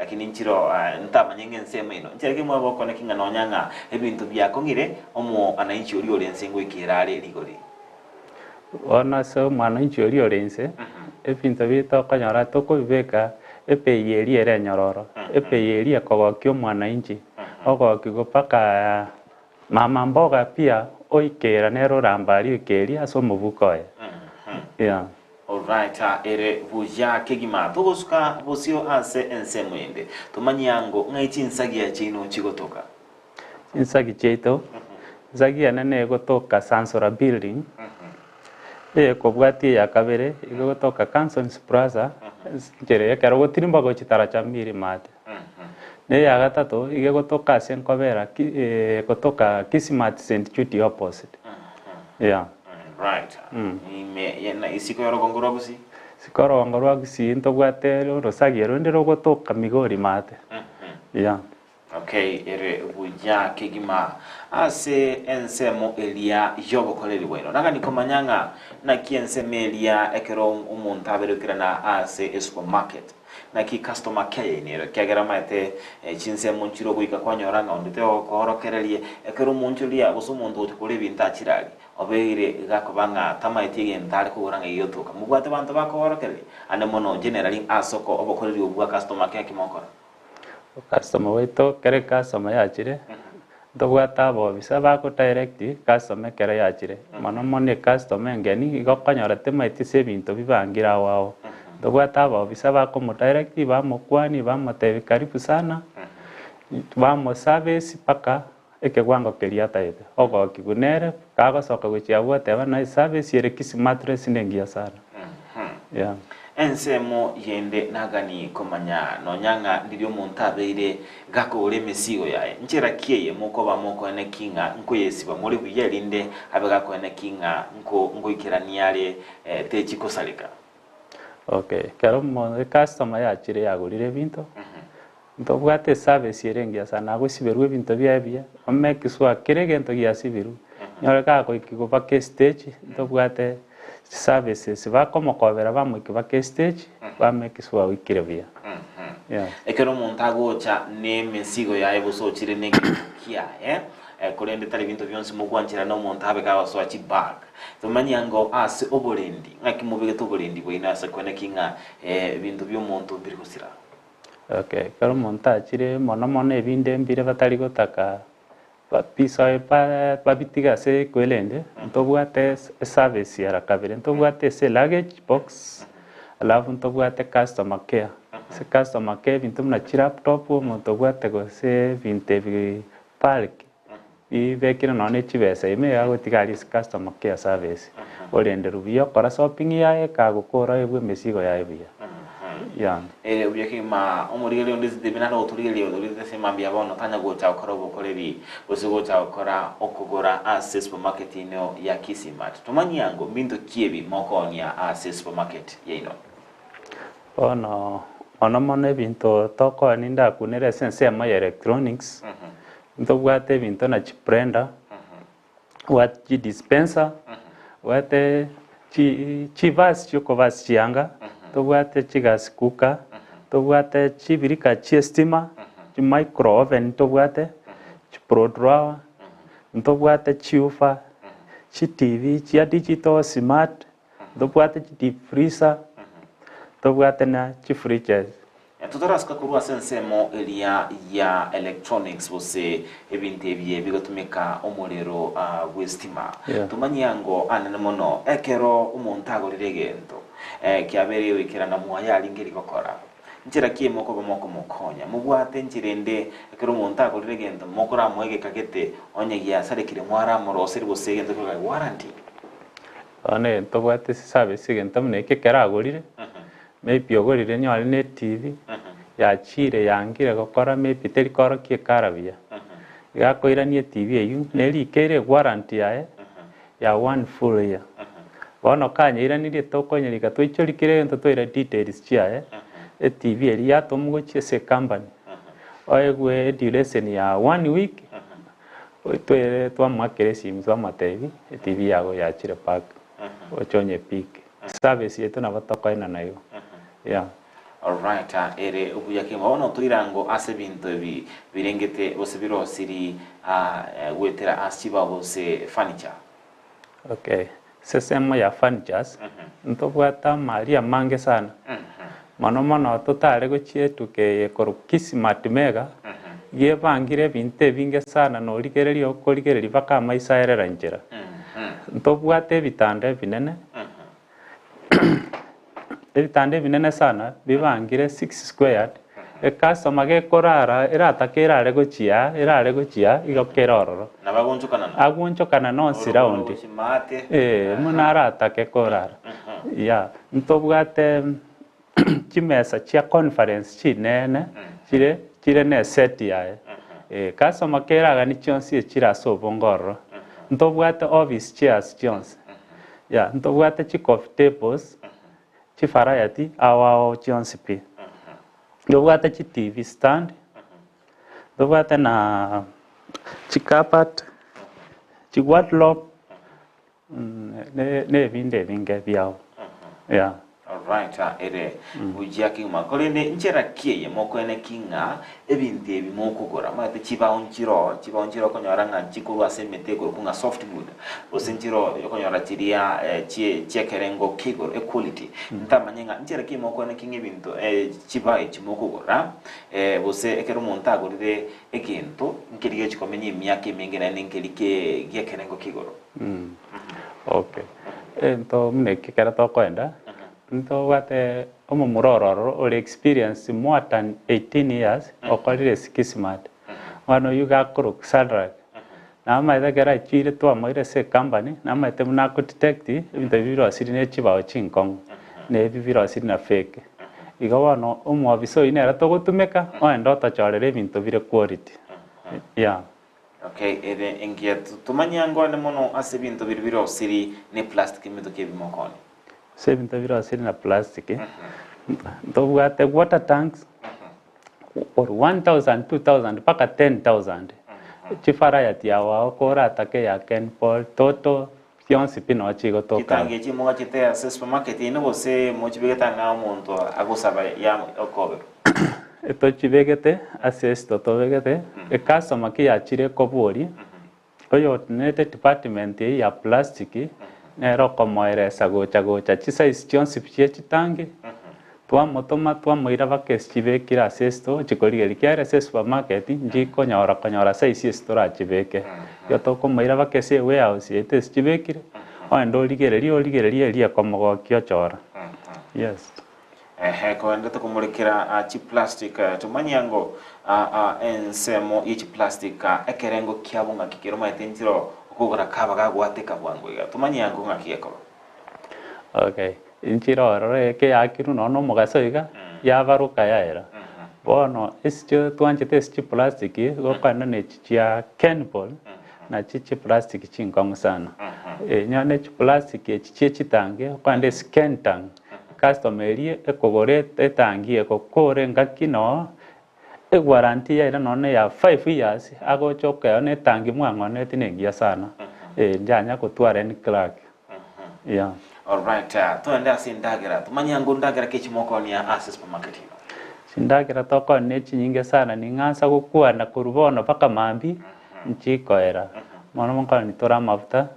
Lakini nchiro ntamanye ng'a ensemo eno nchera ki mwagokwana ki ng'a nonya ng'a ebinto biakong'ire omoananchi oria ore inse ngoikera are rigori. Bono ase omwananchi oria ore inse, ebinto biria tokonyora tokobibeka epei eria ere enyororo, epei eria ekogokia omwananchi, ogokigwa mpaka mama mboga pia oikera nere oramba aria oikeria ase omobuko oye, yeah. Alright, ere buya kegima. Togosuka bosio ase ensemo ende, tomanye ango ng'ai chinsagia chiaino chigotoka. Chinsagi chiaito, ensagi ene negotoka Sansora building, eyekobwatia eya kabere igo egotoka Cansons Plaza, enchera eye ekero ogotirimba gochia Taracha Mill maate. Na eya gatato igo egotoka ase nkobera ki egotoka Kismat St Jude opposite, yeah. Right. Ime ye- na isiko y'orogongo rwa Gusii. Isiko orogongo rwa Gusii ntobwate orosagi rende rogotoka Migori maate, yeah. Okay, ere buya kegima ase ensemo eria y'obokoreri bwaino. Nagani komanya ng'a naki ensemo eria ekero omonto aberekerana ase esupermarket, naki customer care yaino ere, ekiagera omanyete chinsemo nchire ogoika kwanyora ng'a onde togokoorokereria ekero omonchoria gose omonto ogocha kogora ebinto achire aria, obeire gakoba ng'a tamaeti egento are kogora ng'a egegotoka. Mobwate abanto bakoorokereria ande mono generally ase obokoreri obwo bwa customer care ki mogokora? Customer gwaito ekero ecustomer yachire, ntobwate abobisa bago direct customer ekero yachire, mono mono ecustomer engeni igo okonyora temaeti ase ebinto bibangire ao ao. Ntobwate abobisa bakomo direct bamokwania bamotebia karibu sana, bamoservice mpaka ekewango keria atagete, ogokigwa nere kagosoka gochia abwo oteba naye service ere Kisii mattress nengiya sana. Yeah. Ensemo yende nagani komanya nonya ng'a ndiria omonto abeire gakogora emesigo yaye, nchera ki eye mokoba mokoeneki ng'a nkoyesiba more buya erinde abe gakoeneki ng'a nko nkoikerania are techi kosareka? Okay, ekero omo ecustomer yachire yagorire ebinto, ntobwate eservice ere engiya sana, agosiberwa ebinto biaye buya, o make sure kera egento giasibirwe, nyore gagoikigwa mpaka estage, ntobwate chiservices bakomokobera bamoikia mpaka estage, ba make sure oikire buya, yeah. Ekero omonto agocha nemesigo yaye gose ochire negento kiaye, korende tari binto bionsi mogwancherana omonto abe gagosoa chibag, Tomanye ango ase oborendi, ng'aki mobegete oborendi bwaino ase kweneki ng'a ebinto bi'omonto mbiri gosira? Okay, ekero omonto achire mono mono ebinde mbire batari gotaka babisoe ba babitige ase ekwerende, ntobwate eservice ya kabere, ntobwate ase luggage box, alafu ntobwate customer care. Ase customer care ebinto buna chilaptop, omonto obwate gose ebinto ebi bulk. Bibekire nonya ne chibesa ime iga agotiga aria ase customer care service, orenderwe buya okora shopping yaye kagokora oebwe emesigo yaye buya. Yeah. Ere buya kegima omorigereria onde Stephen nare ogotorigereria otorigeretie ase mambia bono tanya gocha gokora obokoreri gose gocha gokora okogora ase supermarket yaino ya Kisii Mart. Tomanyie ango mbinto ki ebi mokoonia ase supermarket yaino? Bono mono mono ebinto tokoonia ndakunere ase ensemo ya electronics, Ntobwate ebinto na chiblender, tobwate chidispenser, tobwate chi chivasi chiokobasi chianga, tobwate chigas cooker, tobwate chibirika chiestima, chimicro oven ntobwate, chiblow drawer, ntobwate chiufa, chitivi chia digital, smart, Ntobwate chideep freezer, ntobwate na chifridges. Totarasuka korwa ase ensemo eria ya electronics gose ebinto ebi bigotumeka omorero bw'estima. Yeah. Tomanyie ango anene mono ekero omonto agorire egento kiabeire goikerana mwaye aringe rigokora. Nchera ki mokoba mokomokonya? Mobwate enchera ende ekero omonto agorire egento mokoramoe egeka gete onye giasarekire mwaramoroserie gose egento keroka warranty. Bono ntobwate chiservice egento buna eke ekero agorire, maybe ogorire nyore na etv, yachire yangire gokora maybe teri korokia ekara buya, iga akoirania etv eywo, nerikeire ewarranty yaye ya one full year. Bono kanyeiranirie tokonyerika twaichoria kera egento twaira details chiaye, etv eria yatomwa gochia ase ecompany, oegwe eduration ya one week. Otoire twamoakera esimi twamotebia etv yago yachire park oche onye pick. Service yaito nabo tokoenana igo yeah. Alright, ere buya kegima. Bono toirango ase ebinto ebi birengete gose birosiri goetera ase chibao gose furniture. Okay, ase esemo ya furnitures, ntobwate amari amange sana, mono mono totare gochia etuka eye korwa Kismart Mega, gebangire ebinto ebinge sana na origereria okorigereria mpaka amaiso aerera nchera. Ntobwate ebitanda ebinene, Ebitanda ebinene sana bibangire six squared, ecustomer gekorara eratake erare gochia aa, erare gochia aa, igo kere ororo. Nabo agonchokanana. Agonchokanana onsi Ororo round. gochia maate. Eh, buna aratake korara. Yeah, ntobwate chimesa chia conference chinene, chire chire na eset yaye. Eh, customer keragani chionsi echire ase obongo ororo. Ntobwate office chairs chionsi. Yeah, ntobwate chi coffee tables, chi variety ao ao chionsi pi. Ntobwate chi TV stand, ntobwate na chi cupboard, chi wardrobe, ne ebinde ebinge biao, yeah. Alright, ere buya kegima. Korende nchera ki eye mokoeneki ng'a ebinto ebi mokogora? Omanyete chibao nchiroo, chibao nchiroo okonyora ng'a chikorwa ase emete ekorokwa ng'a softwood, gose nchiroo okonyora chiria chie chi'ekerengo kia igoro, equality. Ntamanye ng'a nchera ki mokoeneki ng'a ebinto chibao echi mokogora, gose ekero omonto agorire egento, nkeri gechi komenya emiaka emenge naende nkeri ke gi'ekerengo kia igoro. Okay, egento buna eki ekero tokoenda, ntobwate omomura oro ororo ore experienced more than 18 years, okorire Kismart, bono oywo iga akorokwa Shadrack, namaete ekero achiire twamoire ase ecompany, namaete buna ako detect ebinto ebi birosirie ne chibao chinkong'u, na ebi birosirie na fake. Igo bono omoofisa oywo nere togotumeka, ogende otochorere ebinto bire quality, yeah. Okay, ere engiya tomanye angone mono ase ebinto biria birosiri ne plastic ebinto ki ebi mokoni? Ase ebinto birosiri na plastic, ntobwate water tanks korwa 1000, 2000 mpaka 10000. Chivariety ao ao koratake ya Kenpol, Toto, chionsi pi noo chigotoka. Chitangi echi mogachete ase supermarket ime gose mochibegete ang'e omonto agosaba ya okoberwa? Tochibegete ase esito tobegete, ecustomer ki yachire koboria, oyotenenete department eyio ya plastic, nere okomoeresa gocha gocha chisize chionsi pi chie chitangi, twamotoma twamoira mpaka ase chibekire ase esito ochi korigereria ekiagera ase esupermarket nchikonyora konyora size ase torachibeke. Igo tokomoira mpaka ase ewarehouse yaito ase chibekire, ogende origererie origererie eria ekomogokia ochora. Yes. Ehe, korende tokomorekera ah, chiplastic eh, tomanye ango ah, ah, ensemo ye chiplastic ah, ekerengo kiabo ng'aki kere omanyete nchiro okogora kaba gagwateka bwango iga tomanye ango ng'aki gekoba. Okay, inchire ororo eke yakirwe nonya na omogaso iga, yabaroka yaera. Bono esichio twanchete ase chiplastic, gokwana na echi chia Kenbol, nachi chiplastic chinkong'u sana. Onye ne chiplastic echi chie chitangi, okogenda ase Kentang, Customer eria ekogora etangi egokora engaki noo eguaranti yaira nonye na eya five years agocha okeoo na etangi mwang'onetie na engiya sana njanya gotwara any crack yeah. Alright, toende ase endagera tomanye ango ndagera ki chimokonia ase supermarket ino. Chindagera tokonia ne chinyinge sana ning'ansa gokwana korwa bono mpaka mambia nchikoera mono monkoni tore amafuta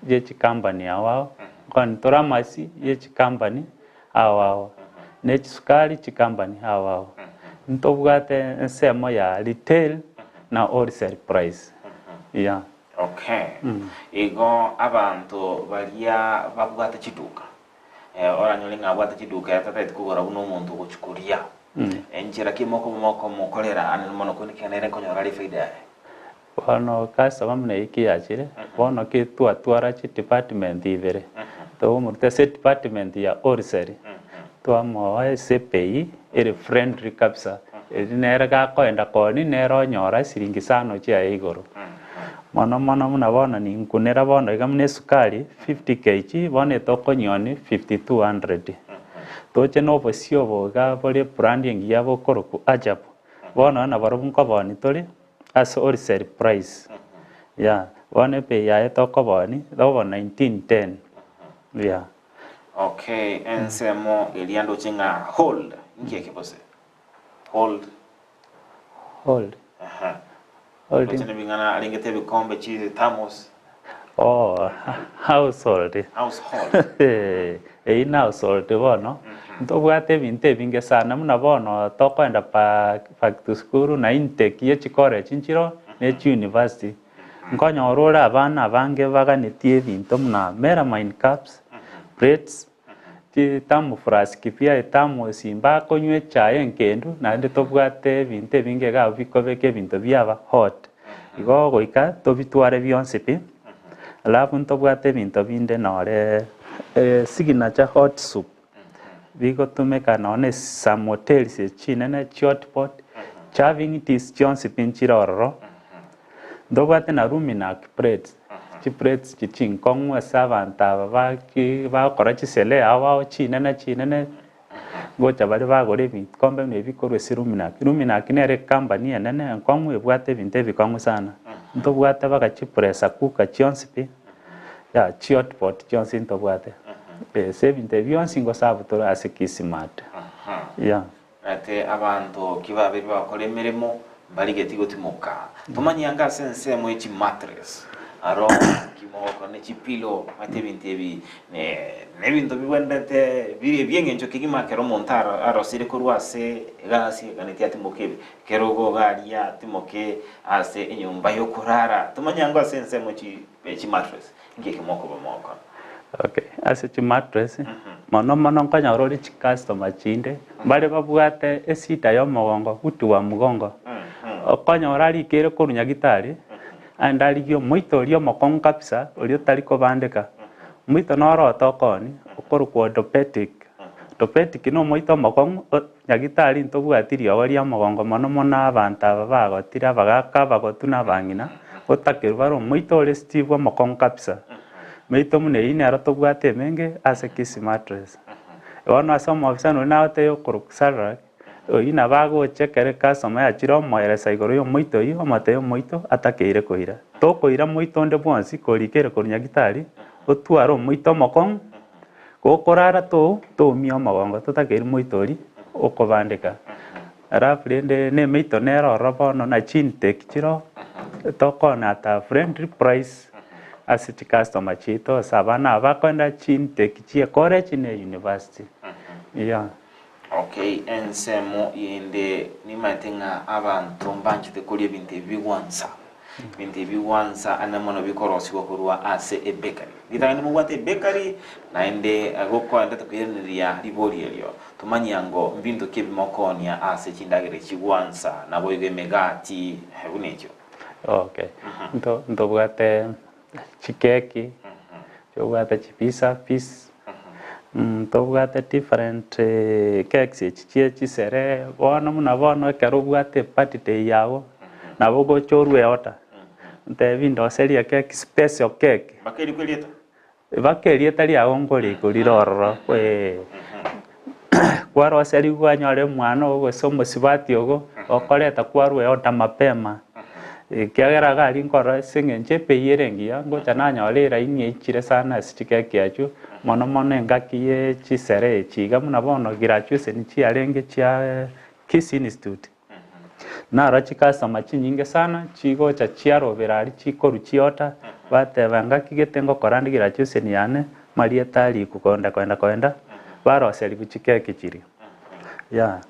ye chicompany ao ao. Nkooni tore amasi ye chikampani ao ao, ne chisukari chikampani ao ao. Ntobwate ensemo ya retail na wholesale price, yeah. Okay. Igo abanto baria babwate chiduka, oranyore ng'a abwate chiduka ere tatageti kogora buna omonto ogochia koria. Enchera ki mokomokorera ande mono korende kegena ere nkonyora are efaida yaye? Bono customer buna eyio ki yachire, bono ki twatwara chidepartment ibere, tokomorenta ase edepartment ya wholesale, twamoa ase ebei ere friendly kabisa, eri nere gakoenda koonia nere onyora esiringi isano chiaye igoro. Mono mono buna bono ninkunera bono iga buna esukari 50 kg bono etokonyionia 5200. Toche na obosie obo iga bore ebrand engiya bokorokwa Ajabu, bono nabarobwo nkobaonia tore. Ase wholesale price yeah bono ebei yaye tokoboni tokoba 1910 yeah. Okay, ensemo eria ndoche ng'a hold. Inki eke gose? Hold. Hold. Aha. Holding. Roche nebing'ana arengete ebikombe chi thermos. Oh, household. Household. Eyio na household bono, ntobwate ebinto ebinge sana buna bono tokoenda back back to school na intake ye chicollege nchiroo na echiuniversity. Nkonyora ore abana abange baganetie ebinto buna melamine cups, plates, Chitamu flask pi ethermos mbakonywa echae enkendu naende tobwate ebinto ebinge iga abwo bikobeka ebinto biaba hot. Igo goika tobitware bionsi pi, alafu ntobwate ebinto binde nore signature hot soup, bigotumeka nonye na some hotels echi chinene chihotpot, serving dish chionsi pi nchire ororo. Ntobwate na Luminac plates, chiplates echi chinkong'u ase abanto aba baki bagokora chisherehe ao ao chinene chinene, ngocha bare bagora ebikombe buna ebi korwa ase Luminac. Luminac nere ecompany enene enkong'u ebwate ebinto ebikong'u sana. Ntobwate mpaka chipressure cooker chionsi pi, ya chihotpot chionsi ntobwate. Ase ebinto ebi bionsi ngoserve tore ase Kismart, yeah. Ate abanto ki babere bagokora emeremo mbarigeti gotimoka. Tomanye anga ase ensemo ye chimattress, aro ki mogokora ne chipillow, omanyete ebinto ebi ne nebinto bibwenerete bire ebi'eng'encho kegima ekero omonto aro arosire korwa ase egasi eganetie atimoke ebi kerogo iga aria atimoke ase enyomba yokorara. Tomanye ango ase ensemo chi chimattress inki eke mokoba mogokora. Okay, ase chimattress, mono mono nkonyora ore chicustomer chinde, mbare babwate esida ya omogongo, uti wa mgongo. Okonyora arikeire korwa nyagitari, aende arigie omoito oria omokong'u kabisa, oria otari kobandeka. Omoito noro otokoni, okorokwa orthopedic. Orthopedic na omoito omokong'u, o nyagitari ntobwati riogo ria omogongo mono mono abanto aba bagotire abagaka abagotu na abang'ina, otakerwa bare omoito ore stiff omokong'u kabisa. Meito buna eyio nero tobwate emenge ase Kisii Mattress. Bono ase omofisa noria nagotebia okorokwa Shadrack, oyio nabo agocha ekero ecustomer yachire omoeresa igoro ya omoito oyio, omotebia omoito atakeire koira. Tokoira moito onde bwonsi korikere korwa nyagitari, otware omoito omokong'u, gokorara tou toumia omogongo totakeiri moito oria okobandeka. Alafu rende na emeito nere ororo bono na chintake chiroo, tokona at a friendly price ase chicustomer chiaito ase abana aba bakoenda chintake chie college na university, yeah. Okay, ensemo yende nimanyete ng'a abanto mbanchete koria ebinto ebi bigwansa, ebinto ebi bigwansa ande mono bikorosigwa korwa ase ebakery. Ritang'ani mobwate ebakery, naende gokoendete koiraneria ribori erio, Tomanyia ango mbinto ki ebimokoonia ase chindagera echi gwansa, naboigo emegati, buna echio. Okay. Nto ntobwate chikeki, tobwate chipizza piece, ntobwate different cakes echi chie chisere, bono buna bono ekero obwate ebirthday yago, nabo ogocha orwe eorder, ontebi ndoserie ekeki special cake. Mpaka erikwe erieta? Baka erieta riao nkorikwa rire ororo, ee. Kwaroserigwe kwanyora omwana oo gose omosubati ogo, okoreta kwarwa eorder mapema, ekiagera iga aria nkorora ase eng'encho epei ere engiya, ngocha nanyora eraini eichire sana ase chikeki achwo, mono mono engaki ye chisere echi iga buna bono graduation chiarenge chia Kisii Institute. Naro chikasoma chinyinge sana chigocha chiarobera aria chikorwa chiota, bateba ngaki gete ngokora nde graduation yane, marieta arikwe koenda koenda koenda, baroserigwe chikeki chiria, yeah.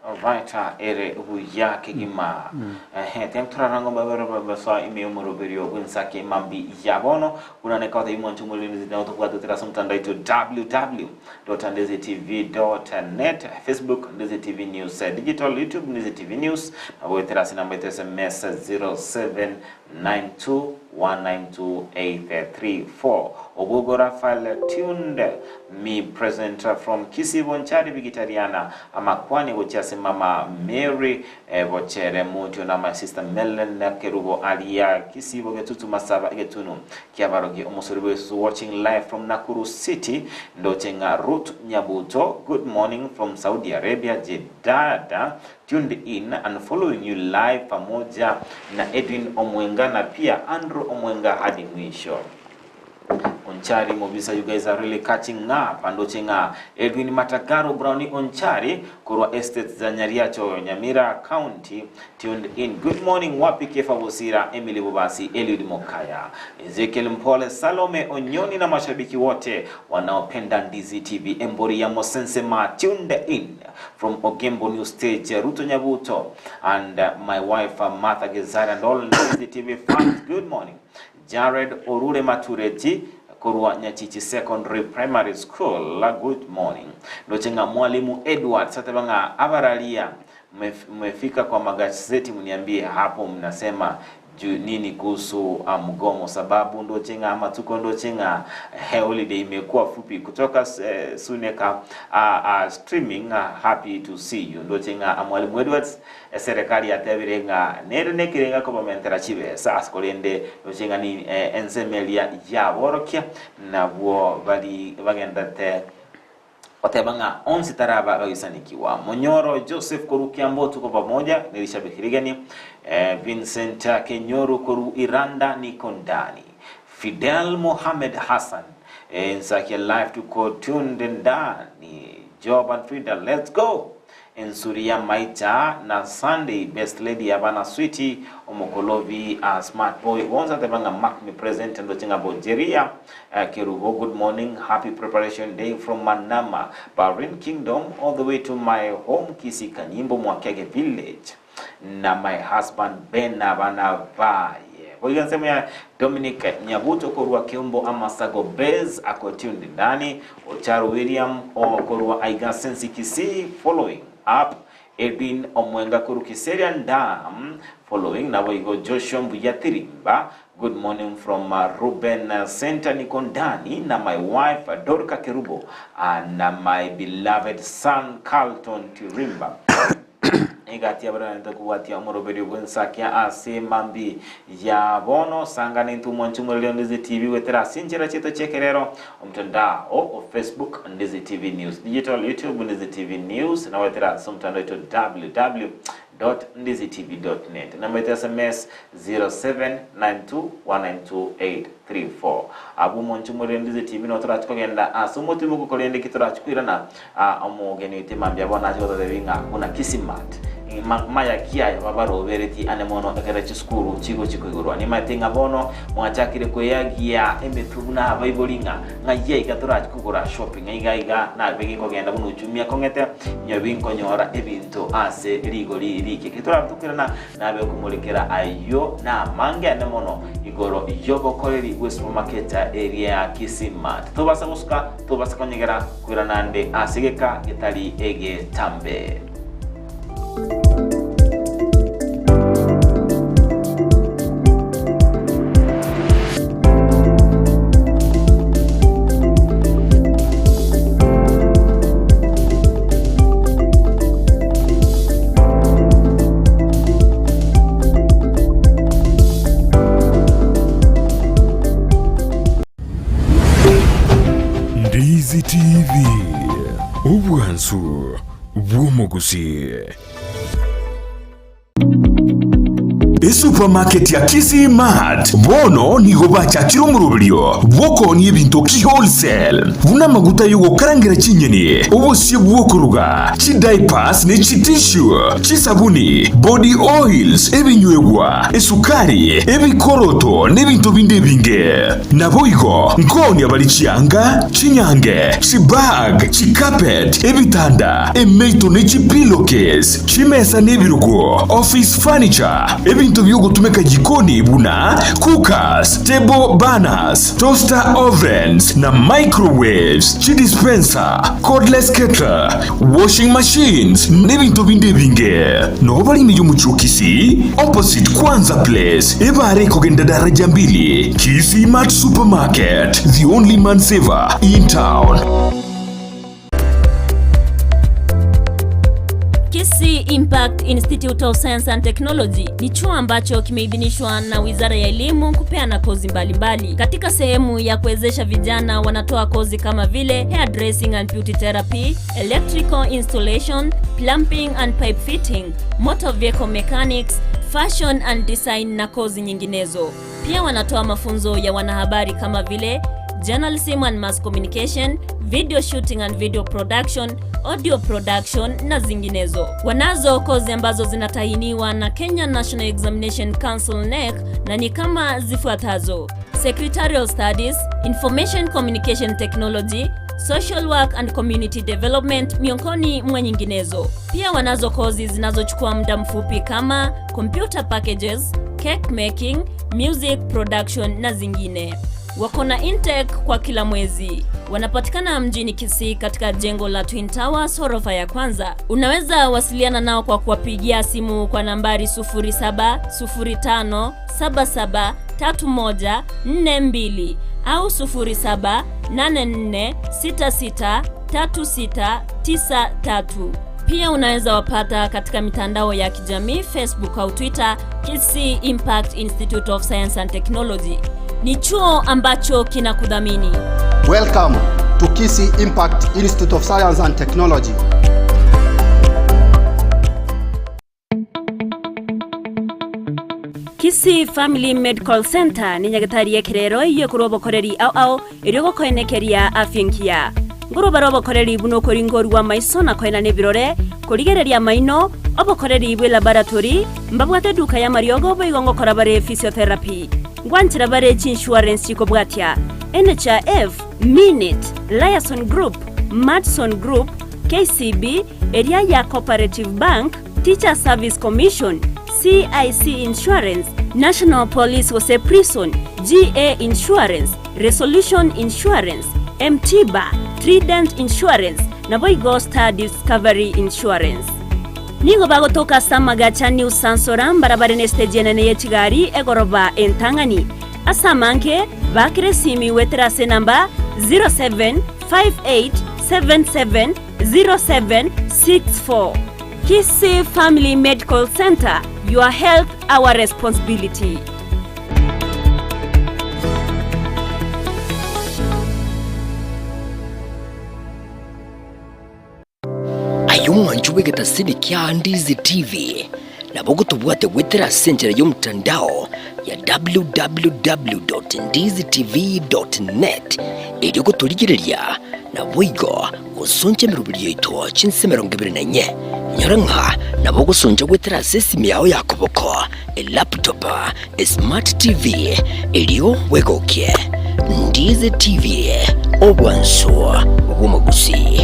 Alright, ere buya kegima. Ehe, tiga torara ng'ombe babere basoa ime y'omoroberio bw'ensake mambi ya bono. Buna nekaotebia mwanche omorembe nabo tobwate tore ase omotandao oito www. Ndizitv.net, Facebook Ndizi TV News Digital, YouTube Ndizi TV News, na goetera ase namba yaito SMS 0792192834. Obugo Raphael tuned me present from Kisii Bonchari Bigitariana amakwani gochia ase mama Mary Bochere Mutio na my sister Mellen Kerubo aria Kisii Bogetutu Masaba Egetunu Kiabarogi omosori bw'esusu watching live from Nakuru city ndoche ng'a Ruth Nyabuto good morning from Saudi Arabia Jedada tuned in and following you live pamoja na Edwin Omwenga na pia Andrew Omwenga hadi mwisho. Onchari Mobisa you guys are really catching up andoche ng'a Edwin Matagaro Brownie Onchari korwa estates za Nyariacho Nyamira County tuned in good morning wapi Kefa Bosira Emily Bobasi Eliud Mokaya Ezekiel Mpole Salome Onyoni na mashabiki wote wanaopenda Ndizi TV Embori ya Mosensema tuned in from Ogembo New Stage Ruto Nyabuto and my wife Martha Gezari and all Ndizi TV fans good morning Jared orure Matureti korwa Nyachichi Secondary Primary School, good morning. Ndoche ng'a Mwalimu Edward sateba ng'a abararia mmefika kwa magazeti mniambie hapo mnasema juu nini kuhusu mgomo sababu ndoche ng'a matuko ndoche ng'a holiday imekuwa fupi kutoka Suneka streaming happy to see you ndoche ng'a Mwalimu Edwards Eserekari yatebire ng'a nere nekerenga kobamentera chibesa ase korende roche ng'a ni ensemo eria yaborokia nabwo bari bagenderete goteba ng'a onsi taraba bagisanekiwa. Monyoro Joseph korwa Kiambu tuko pamoja ne rishabiki rigeni Vincent Kenyoru korwa Iranda niko ndani Fidel Mohamed Hassan Ensakia live tuko tuned ndani Job and Frida let's go Ensuri y'amaicha na Sunday best lady abana sweetie omokolobi a smart boy bonsi ateba ng'a mark me present ndoche ng'a Bojeria Kerubo good morning happy preparation day from Manama Bahrain kingdom all the way to my home Kisii Kanyimbo Mwakege village na my husband Ben na abana baye boigo ensemo ya Dominic Nyabuto korwa Keumbo Amasago Base ako tuned ndani Ocharo William o korwa aiga Sensi Kisii following up Edwin Omwenga korwa Kiserian Dam following naboigo Joshua Mbuya Tirimba good morning from Ruben Center niko ndani na my wife Dorca Kerubo na my beloved son Carlton Tirimba Egati y'abaranete kobwatia omoroberio bw'ensakia ase mambi ya bono, sangana intwe omwanchi omoreri o Ndizi TV goetera ase enchera chiaito chi'ekerero, omotandao o Facebook Ndizi TV News Digital, YouTube Ndizi TV News, na goetera ase omotandao oito www.ndizitv.net. Namba yaito ya sms 0792192834. Abwo omwanchi omoreri o Ndizi TV nabo torachi kogenda ase omotimoko korende ki torachi koirana Aa, omogeni oito mambia bono ache gototebia ng'a buna Kisimat, maya ki aya babaroberetie ane mono ekero chisukuru chigochia koigorwa. Nimaete ng'a bono mwachakire kweagia emetwe buna abaibori ng'a ng'ai aiga torachi kogora shopping aiga iga nabe ginkogenda buna uchumi akong'ete nyobe inkonyora ebinto ase rigori rike. Ki toratukirana Nabe okomorekera ayio namange ane mono igoro y'obokoreri bwe supermarket eria ya Kisima. Titobasa gosuka, titobasa konyegera koirana ande ase egeka getari egetambe. Ndizi TV, obwansu bw'omogusi. Esupamaketi ya Kisii Mart bono nigo bachakire omoroberio bw'okoonia ebinto ki-wholesale, buna amaguta y'ogokarangera chinyeni, obosie bw'okoruga, chidiapers ne chitissue, chisabuni, body oils, ebinywegwa, esukari, ebikoroto na ebinto binde ebinge. Naboigo nkoonia bare chianga, chinyange, chibag, chicarpet, ebitanda, emeito ne chipillowcase. Chimesa na ebirogo, office furniture, ebinto bi'ogotumeka jikoni buna cookers, table burners, toaster ovens na microwaves, chidispenser, cordless kettle, washing machines na ebinto binde ebinge. Noo bare ime y'omochie o Kisii, opposite Kwanza Place, ebare ekogenda daraja mbili, Kisii Mart Supermarket, the only man saver in town. Kisii Impact Institute of Science and Technology ni chuo ambacho kimeidhinishwa na Wizara ya Elimu kupeana kozi mbalimbali mbali. Katika sehemu ya kuwezesha vijana wanatoa kozi kama vile hairdressing and beauty therapy, electrical installation, plumbing and pipe fitting, motor vehicle mechanics, fashion and design na kozi nyinginezo. Pia wanatoa mafunzo ya wanahabari kama vile Journalism and Mass Communication, Video Shooting and Video Production, Audio Production na zinginezo. Wanazo kozi ambazo zinatahiniwa na Kenya National Examination Council KNEC na ni kama zifuatazo: Secretarial Studies, Information Communication Technology, Social Work and Community Development miongoni mwa nyinginezo. Pia wanazo kozi zinazochukua muda mfupi kama computer packages, cake making, music production na zingine. Wako na intake kwa kila mwezi. Wanapatikana mjini Kisii katika jengo la Twin Towers ghorofa ya kwanza. Unaweza wasiliana nao kwa kuwapigia simu kwa nambari 0705773142 au 0784663693. Pia unaweza wapata katika mitandao ya kijamii Facebook au Twitter, Kisii Impact Institute of Science and Technology. Ni chuo ambacho kinakudhamini. Welcome to Kisii Impact Institute of Science and Technology. Kisii Family Medical Centre nenyagetari y'ekerero eyio ekorwa obokoreri ao ao erio gokoenekeria afya engiya. Nkorwa bare obokoreri buna okoringorwa amaiso na koenana ebirore, korigereria amaino, obokoreri bwe laboratory, mbabwate eduka y'amariogo boigo ngokora bare physiotherapy. Ngwanchera bare chiinsurance chikobwatia, NHIF, Minit, Liaison Group, Madison Group, KCB, eria ya Cooperative Bank, Teachers Service Commission, CIC Insurance, National Police gose Prison, GA Insurance, Resolution Insurance, M-Tiba, Trident Insurance, naboigo Star Discovery Insurance. Nigo bagotoka ase amagacha New Sansora mbarabare nesiteji enene ye chigari egoroba entang'ani. Ase amange, baakera esimi goetera ase enamba 0758770764. Kisii Family Medical Centre, your health our responsibility. Aye omwanchi bw'egetasini kia Ndizi TV, nabo ogotobwate goetera ase enchera y'omotandao ya www.ndizitv.net erio gotorigereria naboigo gosoncha emeroberi yaito chinse 24. Nyora ng'a nabo ogosoncha goetera ase esimi yao ya koboko, elaptop, esmart TV, erio bwegokie. Ndizi TV, obwansu bw'omogusii.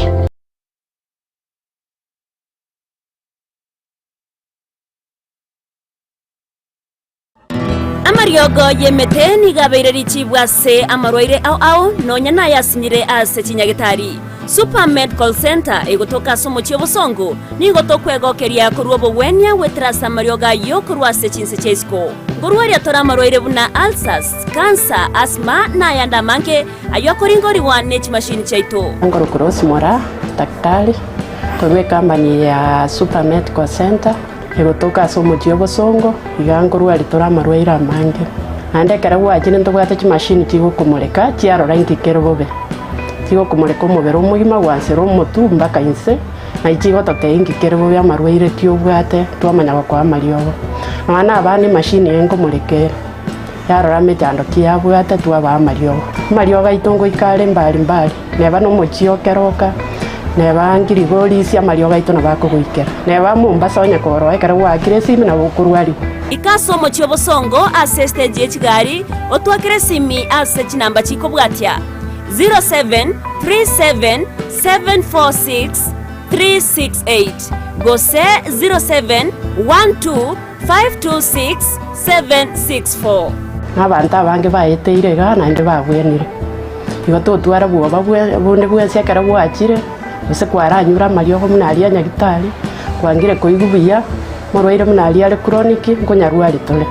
Amariogo y'emete nigo abeire richibu ase amarwaire ao ao, nonya nayasinyire ase chinyagetari. Super Medical Centre egotoka ase omochie obosongo, nigo tokwegokeria korwa obogwenia goetera ase amariogo ayio korwa ase chinse chia isiko. Nkorwaria tore amarwaire buna ulcers, cancer, asthma na ayande amange ayio akoringorigwa ne chimashini chiaito. Nkorokwa Rose Moraa, daktari korwa ecompany ya Super Medical Centre. Egotoka ase omochie obosongo, iga nkorwaria tore amarwaire amange. Naende ekero gwachire ntobwate chimashini chigokomoreka chiarora inki kere bobe. Chigokomoreka omobere omogima gwansera omotwe mpaka inse, naye chigototebia inki kere bobe amarwaire ki obwate twamanya gokoa amariogo. Nonya na abana emashini eye nkomoreka ere, yarora mechando ki yabwate twabaa amariogo. Amariogo aito ngoika are mbari mbari. Neba nomochie o keroka, neba ngirigorisia amariogo aito nabo akogoikera, neba Mombasa onye koroa ekero gwaakire esimi nabo okorwarigwa. Ika ase omochie obosongo ase estage ye chigari, otwakere esimi ase chinamba chikobwatia, 0737746368 gose 0712526764. Na abanto abange baeteire iga naende babwenire. Igo totwara bwoba bonde bwensi ekero gwachire, gose kwaranyure amariogo buna aria a nyagitari, kwangire koigwa buya, morwaire buna aria are chronic, nkonyarwari tore.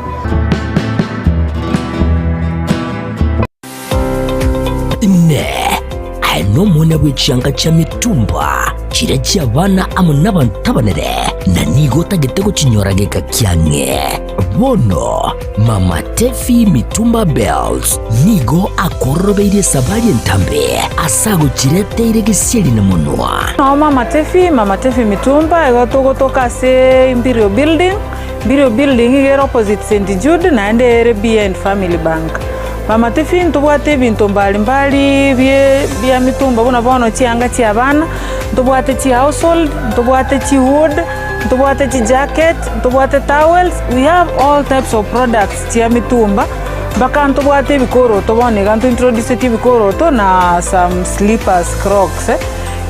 Inee! Aye nomwana bwe chianga chia mitumba, chiria chi'abana amo nabanto abanene, na nigo otagete gochinyora geka kiang'e? Bono Mama Tefi Mitumba Bells nigo akororobeirie esabari entambe ase agochireteire gesieri na monwa. Nao Mama Tefi, Mama Tefi Mitumba, igo togotoka ase Imperial Building, Imperial Building iga ere opposite St Jude naende ere behind Family Bank. Mama Tiffy ntobwate ebinto mbali mbali bie bia mitumba buna bono chianga chia abana, ntobwate chi household, ntobwate chi wood, ntobwate chi jacket, ntobwate towels, we have all types of products chia mitumba, mpaka ntobwate ebikoroto bono iga ntointroducetie ebikoroto na some slippers, crocs.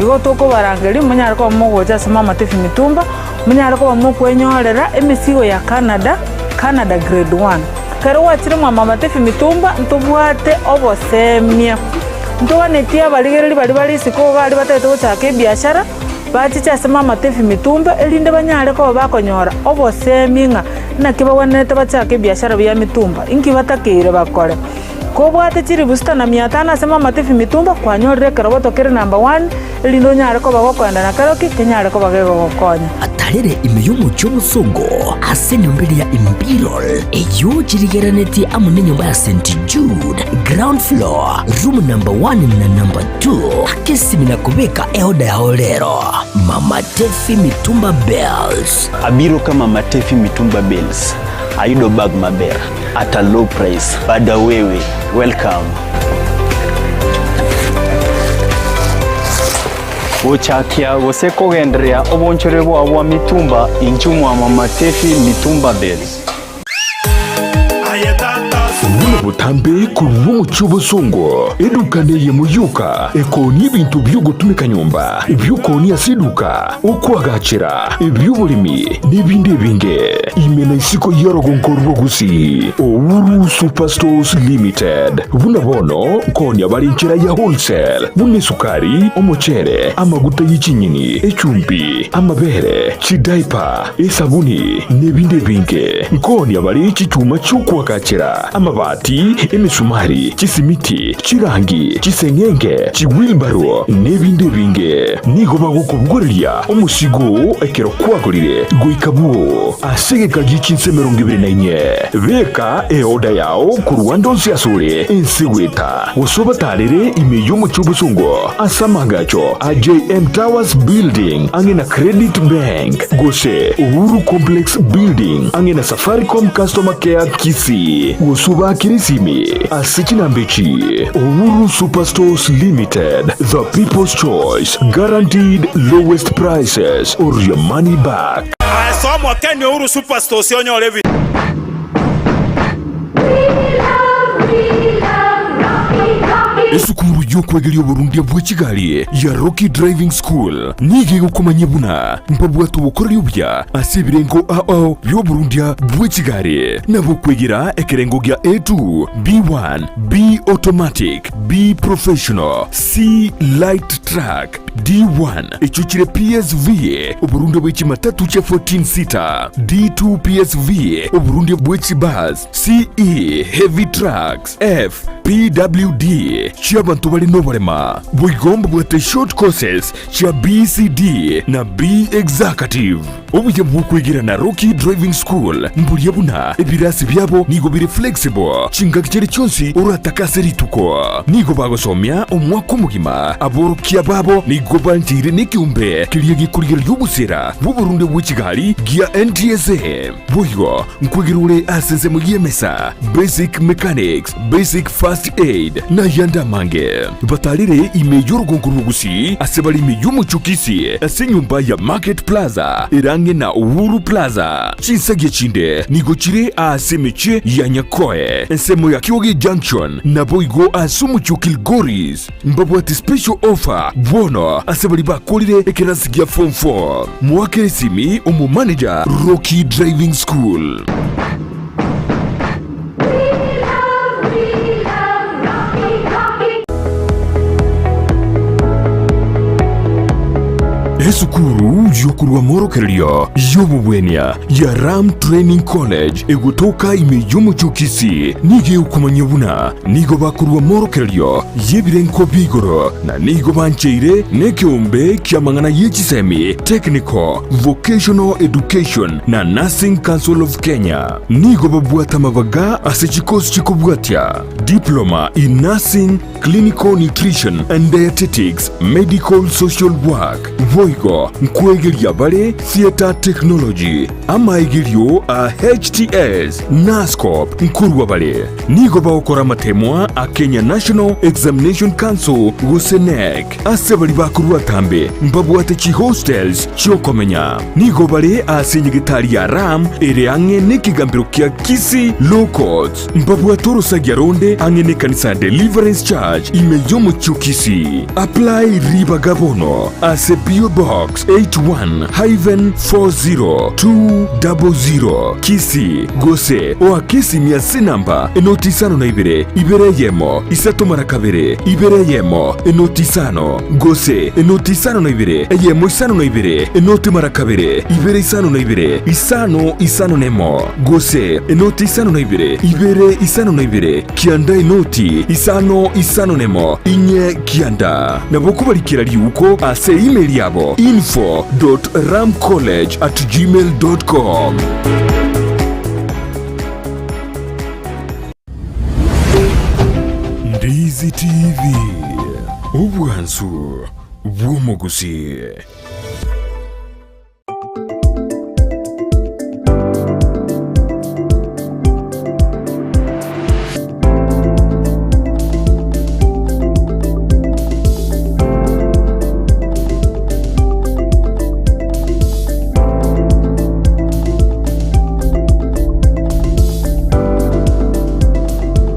Igo tokobarangeria monyare koba mogocha ase Mama Tiffy Mitumba, monyare koba mokwenyorera emesigo ya Canada, Canada grade one. Ekero gwachire mwa Mama Tiffy Mitumba ntobwate obosemia, ntoganetie abarigereria baria bare isiko baria batagete gochaka ebiashara, bachiche ase Mama Tiffy Mitumba erinde banyare koba bakonyora obosemia ng'a naki bagwenerete bachake ebiashara bia mitumba, inki batakeire bakore. Kobwate chilifu sita na mia tano ase Mama Tiffy Mitumba, kwanyorire ekeroboto kere number one, erinde onyare koba gokoenda na keroki kenyare koba gegogokonya. Atarere ime y'omochie omosongo ase enyomba eria ya Imperial, eyio chirigerenetie amo nenyomba ya St. Jude, ground floor, room number one na number two. Aka esimi na kobeka eoda yao rero. Mama Tefi Mitumba Bells. Abiro ka Mama Tefi Mitumba Bells, ayudo bag maber at a low price. Bada wewe, welcome. Gochakia gose kogendereria obonchore bwao bwa mitumba inchuo mwa Mama Tefi Mitumba Bales. Buna botambe korwa omochie obosongo, eduka neyemo yoka ekoonia ebinto bi'ogotumeka nyomba, ebi'okoonia ase eduka, okoagachera, ebi'oboremi, na ebinde ebinge. Ime na isiko y'orogongo rwa Gusii, Uhuru Superstores Limited. Buna bono nkoonia bare enchera ya wholesale, buna esukari, omochere, amaguta ye chinyeni, echumbi, amabere, chidaipa, esabuni, na ebinde ebinge. Nkoonia bare chichuma chi'okoagachera, amabati, emesumari, chisimiti, chirangi, chiseng'enge, chiwilbaro, na ebinde ebinge. Nigo bagokobogoreria omosigo oo ekero kwagorire goika bwoo ase egeka gie chinsa 24. Beka eoda yao korwa ande onsi asore ense goeta, gose obatarere ime y'omochie obosongo ase amaagacho a JM Towers Building ang'e na Credit Bank, gose Uhuru Complex Building ang'e na Safaricom Customer Care Kisii, gose obaakere esimi ase chinamba echi, Uhuru Superstores Limited, the people's choice, guaranteed lowest prices or your money back. Aye soa Kenya Uhuru Superstores onyore ebi. Esukuru y'okwegeria oborundia bwe chigari ya Rocky Driving School nigo egokomanyia buna mbabwate obokoreri obuya ase ebirengo ao bi'oborundia bwe chigari, nabo okwegera ekerengo gia A2, B1, B Automatic, B Professional, C Light Truck, D1 echio chire PSV, oborundia bwe chimatatu chia 14 seater, D2 PSV, oborundia bwe chibus, CE Heavy Trucks, F PWD chi'abanto bare noborema. Boigo mbabwate short courses chia BCD na B Executive. Obuya bw'okwegera na Rocky Driving School mboria buna ebirasi biabo nigo bire flexible chingaki chiria chionsi oratake ase rituko. Nigo bagosomia omwaka omogima. Aborokia babo nigo bancheire nekeombe keria gekorigereria obosera bw'oborunde bwe chigari gia NTSA. Boigo nkwegera ore ase ensemo y'emesa, basic mechanics, basic first aid, na ayande amange. Batarire ime y'orogongo rw'Ogusii ase bare ime y'omochie o Kisii ase enyomba ya Market Plaza ere ang'e na Uhuru Plaza. Chinsagia chinde nigo chire ase emechie ya Nyakoe, ensemo ya Kioge Junction, naboigo ase omochie o Kilgoris. Mbabwate special offer bono ase baria bakorire ekerasi gia form 4. Moakere esimi omomanager Rocky Driving School. Esukuru y'okorwa amorokererio y'obobwenia ya Ram Training College egotoka ime y'omochie o Kisii nigo egokomanyia buna nigo bakorwa amorokererio y'ebirengo bia igoro na nigo bancheire nekeombe ki'amang'ana ye chisemi, Technical, Vocational Education na Nursing Council of Kenya. Nigo babwate amabaga ase chikosi chikobwatia, Diploma in Nursing, Clinical Nutrition and Dietetics, Medical Social Work, boigo. Naboigo nkwegeria bare Theatre Technology, amaegerio a HTS, Nascop nkorwa bare. Nigo bagokora amatemwa a Kenya National Examination Council gose KNEC. Ase baria bakorwa atambe mbabwate chihostels chi'okomenya. Nigo bare ase enyegetari ya Ram ere ang'e nekegambero kia Kisii Law Courts. Mbabwate orosagia ronde ang'e nekanisa ya Deliverance Church ime y'omochie o Kisii. Apply ribaga bono ase PO Box 81-40200 Kisii gose oake esimi ase enamba enoti isano na ibere, ibere eyemo, isato mara kabere, ibere eyemo, enoti isano, gose enoti isano na ibere, eyemo isano na ibere, enoti mara kabere, ibere isano na ibere, isano isano nemo, gose enoti isano na ibere, ibere isano na ibere, kianda enoti isano isano nemo, inye kianda. Nabo kobarikera riuko ase email yabo info dot ramcollege at gmail dot com. Ndizi TV, obwansu bw'omogusii.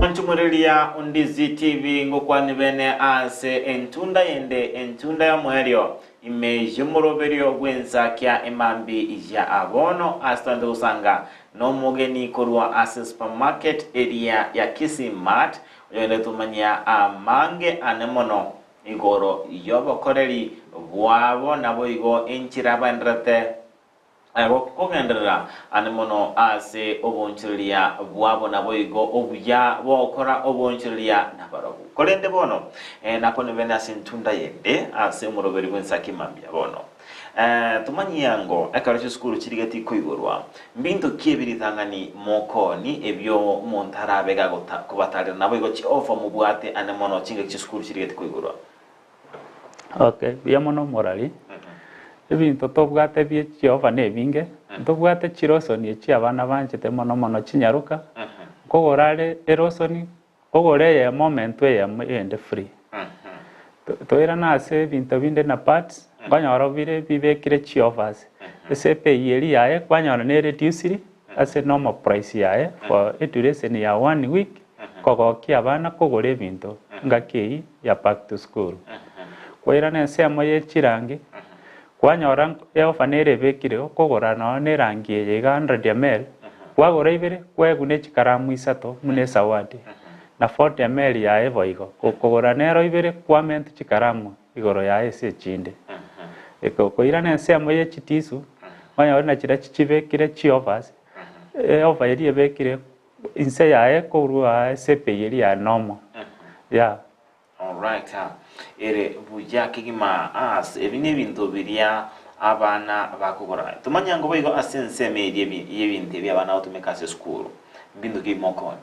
Onchumureria Ondizi TV ngokwanie bene ase entunda yende entunda y'omoerio ime y'omoroberio bw'ensakia emambi ya bono ase togende gosanga nomogeni korwa ase supermarket eria ya Kisii Mart oyogende tomanyia amange ane mono Igoro y'obokoreri bwabo naboigo enchera baendererete kogenderera ane mono ase oboonchoreria bwabo naboigo obuya bw'ogokora oboonchoreria nabarobwo. Korende bono nakwane bene ase entunda yende ase omoroberi bw'ensaki mambia bono. Tomanyie ango ekero chisukuru chirigetie koigorwa, mbinto ki ebi ritang'ani mokooni ebio omonto arabe gakobatarera naboigo chiofa mobwate ane mono chingaki chisukuru chirigetie koigorwa? Okay, mbuya mono omorari. Ebinto tobwate bie chiofa nebinge, ntobwate chirosoni echi abana banchete mono mono chinyaroka, nkogora are erosoni, ogore eyemo omentwe eyemo eyende free. Toirane ase ebinto binde na pads, nkonyora bire bibekire chioffers, ase ebei eria yaye kwanyora ne reduciri ase normal price yaye for eduration ya one week, kogokia abana kogora ebinto engaki eyio ya back to school. Kwairana ensemo ye chirangi, kwanyora eoffer nere ebekire okogora nonya na erangi eye iga 100 ml, kwagora ibere kwaegwa ne chikaramu isato buna esawadi. Na 40 ml yaye boigo, gokogora nero ibere kwamente chikaramu igoro yaye ase echinde. Okoirana ensemo ye chitisu, onyore na chiria chibekire chioffers, eoffer eria ebekire inse yaye korwa ase epei eria ya normal, yeah. Alright, ere buya kegima as ebi nebinto biria abana bakogora. Tomanye ango boigo ase ensemo eria yebinto ebi abana bagotumeka ase esukuru, mbinto ki mokoonia?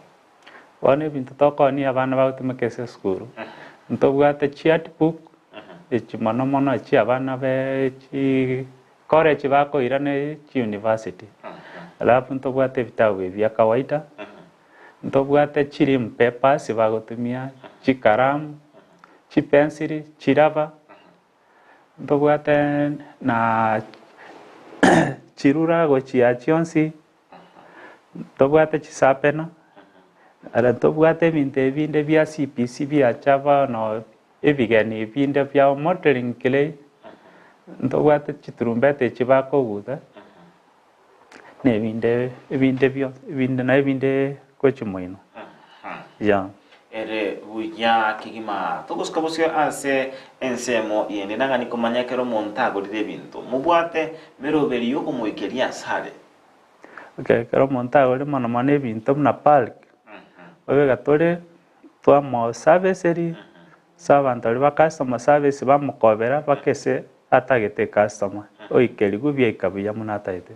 Bono ebinto tokoonia abana bagotumeka ase esukuru, ntobwate chiart book, echi mono mono echi abana be chi college bakoira ne chi university. Alafu ntobwate ebitabu ebi bia kawaida, ntobwate chirim papers bagotumia, chikaramu, chipensili, chiraba, ntobwate na chirura gochia chionsi. Ntobwate chisapena, ere ntobwate ebinto ebinde bia CPC biacha bono ebigeni binde bia modeling clay, ntobwate chiturumbete echi bakoguta, na ebinde ebinde bionsi ebinde na ebinde gochia moino, yeah. Ere buya kegima. Togosuka bosio ase ensemo yende nang'ani komanya ekero omonto agorire ebinto. Mobwate meroberi y'okomoikeria asare. Okay, ekero omonto agorire mono mono ebinto buna bulk, obeka tore twamosabeseria ase abanto baria ba customer service bamokobera mpaka ase atagete ecustomer, oikerigwe biaika buya buna atagete,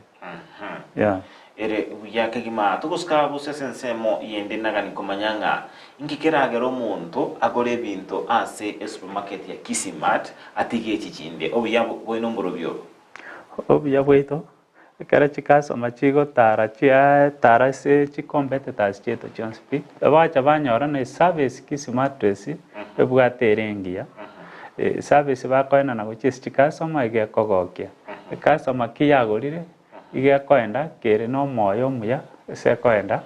yeah. Ere buya kegima togosuka bosio ase ensemo yende nagani komanya ng'a inki keragere omonto agore ebinto ase esupermarket ya Kisii Mart atige echi chinde. Obuya bwaino mborobio obo. Obuya bwaito, ekero chikasoma chigotara chiatara ase chicompetitors chiaito chionsi pi, bacha banyora na eservice Kisii Mattress ebwate ere engiya, eservice bakoenana gochia ase chikasoma iga ekogokia. Ekasoma ki yagorire, iga ekoenda kere na omoyo omuya ase ekoenda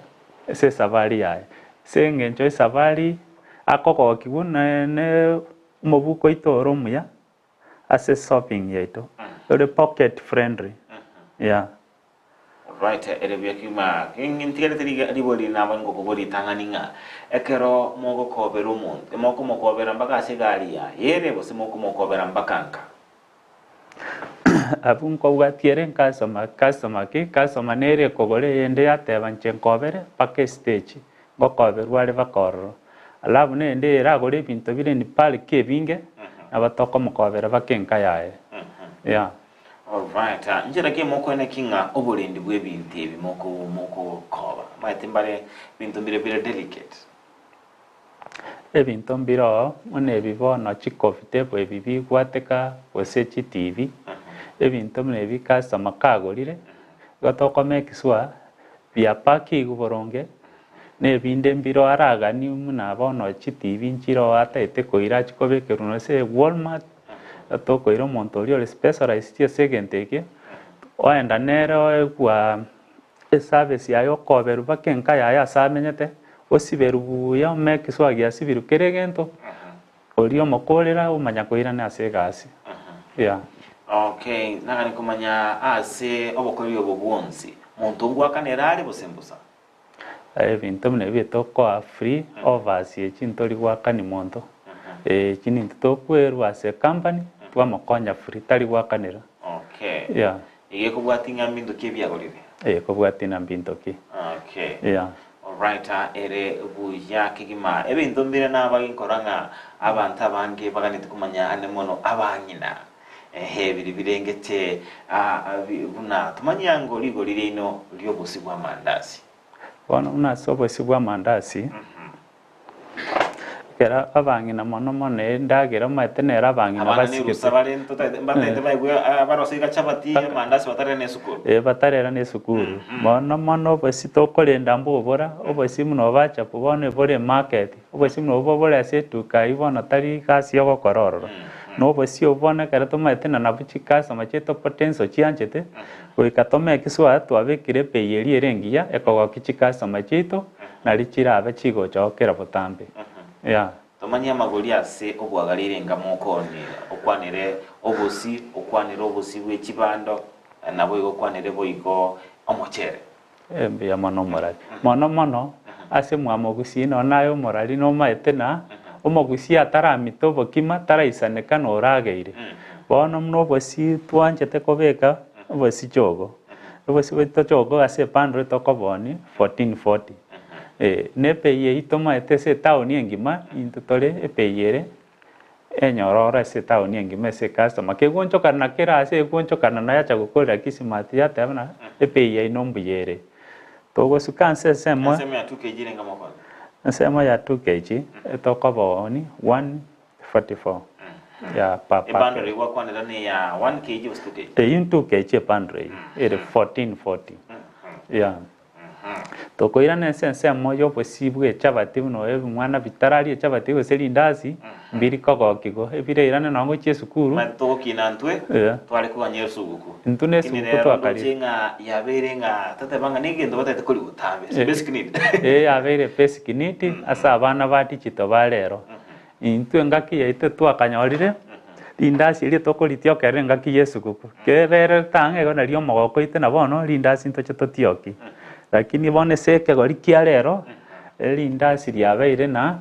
ase esafari yaye. Ase eng'encho esafari akogokigwa ne ne omobuko oito ore omuya ase shopping yaito, ore pocket friendly, yeah. Right, ere buya kegima. Ntigarete riga ribori nabo ngokoboria ritang'ani ng'a ekero mogokobera omonto, mokomokobera mpaka ase egari yaye ere gose mokomokobera mpaka nka? Abwo nkobwatia ere nkasoma customer ki, customer nere ekogora eyende yateba inche nkobere mpaka estage, ngokoberwa are mpaka ororo. Alafu nende eragore ebinto bire in bulk ebinge, nabo tokomokobera mpaka enka yaye, yeah. Alright, nchera ki mokoena ki ng'a oborendi bwa ebinto ebi moko mokokoba? Omanyete mbare ebinto mbire bire delicate. Ebinto mbire oo, buna ebi bono chicoffee table ebi bigwateka gose chiTV, ebinto buna ebi customer kagorire, igo toko make sure biapakigwe boronge, na ebinde mbire oo araganie buna bono chiTV nchire oo ataete koira achie kobekerwa nonye Walmart, tokoira omonto oria ore specialized ase egento ekio, oenda nere oegwa. Eservice yaye okoberwa mpaka enka yaye ase amenyete, osiberwe buya omake sure giasibirwe kera egento, oria omokorera omanya koirana ase egasi, yeah. Okay, nagani komanya ase obokoreri obo bwonsi, monto ngwakanera are gose mbosa? Ebinto buna ebi tokoa free offers echi ntori goakani monto, echi ninto tokwerwa ase ecompany twamokonya free tari goakanera, Okay. yeah. Iga ekobwatia ng'a mbinto ki ebiagorire? Ekobwatia ng'a mbinto ki. Okay. Yeah. Alright, ere buya kegima. Ebinto mbire nabage nkora ng'a abanto abange baganeti komanya ande mono abang'ina. Ehe, biri birengete ah, buna tomanye ango rigori riaino ri'obosie bw'amandasi. Bono buna ase obosie bw'amandasi, ekero abang'ina mono mono endagera omanyete nere abang'ina Abana basigete. nerusa bare ntotaete mbataete baigwe barose iga chapati, amandasi batarera na esukuru. Eh, batarera na esukuru. Mono mono obosie tokorenda mbobora, obosie buna obachapu bono ebore emarket, obosie buna obwo bore ase eduka aywo bono tari gasi yogokora ororo. Na obosie obwo bono ekero tomaete na nabwo chicustomer chiaito potential chianchete, Goika tomeke sure twabekire ebei eria ere engiya ekogokia chicustomer chiaito nari chirabe chigocha gokera botambe. Yeah. Tomanye amagori ase obwagareire enga mokoni okwanere obosi, okwanere obosi bwe chibando, naboigo okwanere boigo omochere. Mbuya mono omorari. Mono mono ase mwamogusii nonya naye omorari nomaete na omogusii ataramita obokima taraisaneka na orageire. Bono buna obosie twanchete kobeka obosie chogo, obosie bwaito chogo ase ebundle tokobooni 1440. Na epei eyio tomaete ase etown engima intwe tore epei ere enyororo ase etown engima ase ecustomer. Kegoonchokana na kera ase egoonchokana na yacha gokorera Kismart yateba ng'a epei yaino mbuya ere. Togosuka nse ensemo Ensemo ya 2 kg renge mokonya. Ensemo ya 2 kg etokobooni 144 ya per Ebundle packet. igwakwanera ne ya 1 kg gose 2 kg? Eyio 2 kg ebundle eyio ere 1440 yeah. Tokoirana ase ensemo y'obosio bw'echabati buna oyo ebimwana bitararia echabati gose rindasi, mbiri kogokigwa, ebirairane nonye gochia esukuru. Mani togokina ntwe, Yeah. tware koganya esuguku. Intwe na Lakini esuguku rero twakaria. ndoche ng'a yabeire ng'a tateba ng'a negento batagete koria botambe. It's basic need. Eh, yabeire basic need ase abana ba digital ba rero. Intwe engaki yaito twakanyorire, rindasi erio tokoritiokerera engaki y'esuguku. Kerere tang'e igo nario omogoko oito na bono rindasi ntoche totioki. Lakini bono ase ekegori kia rero, erindasi riabeire na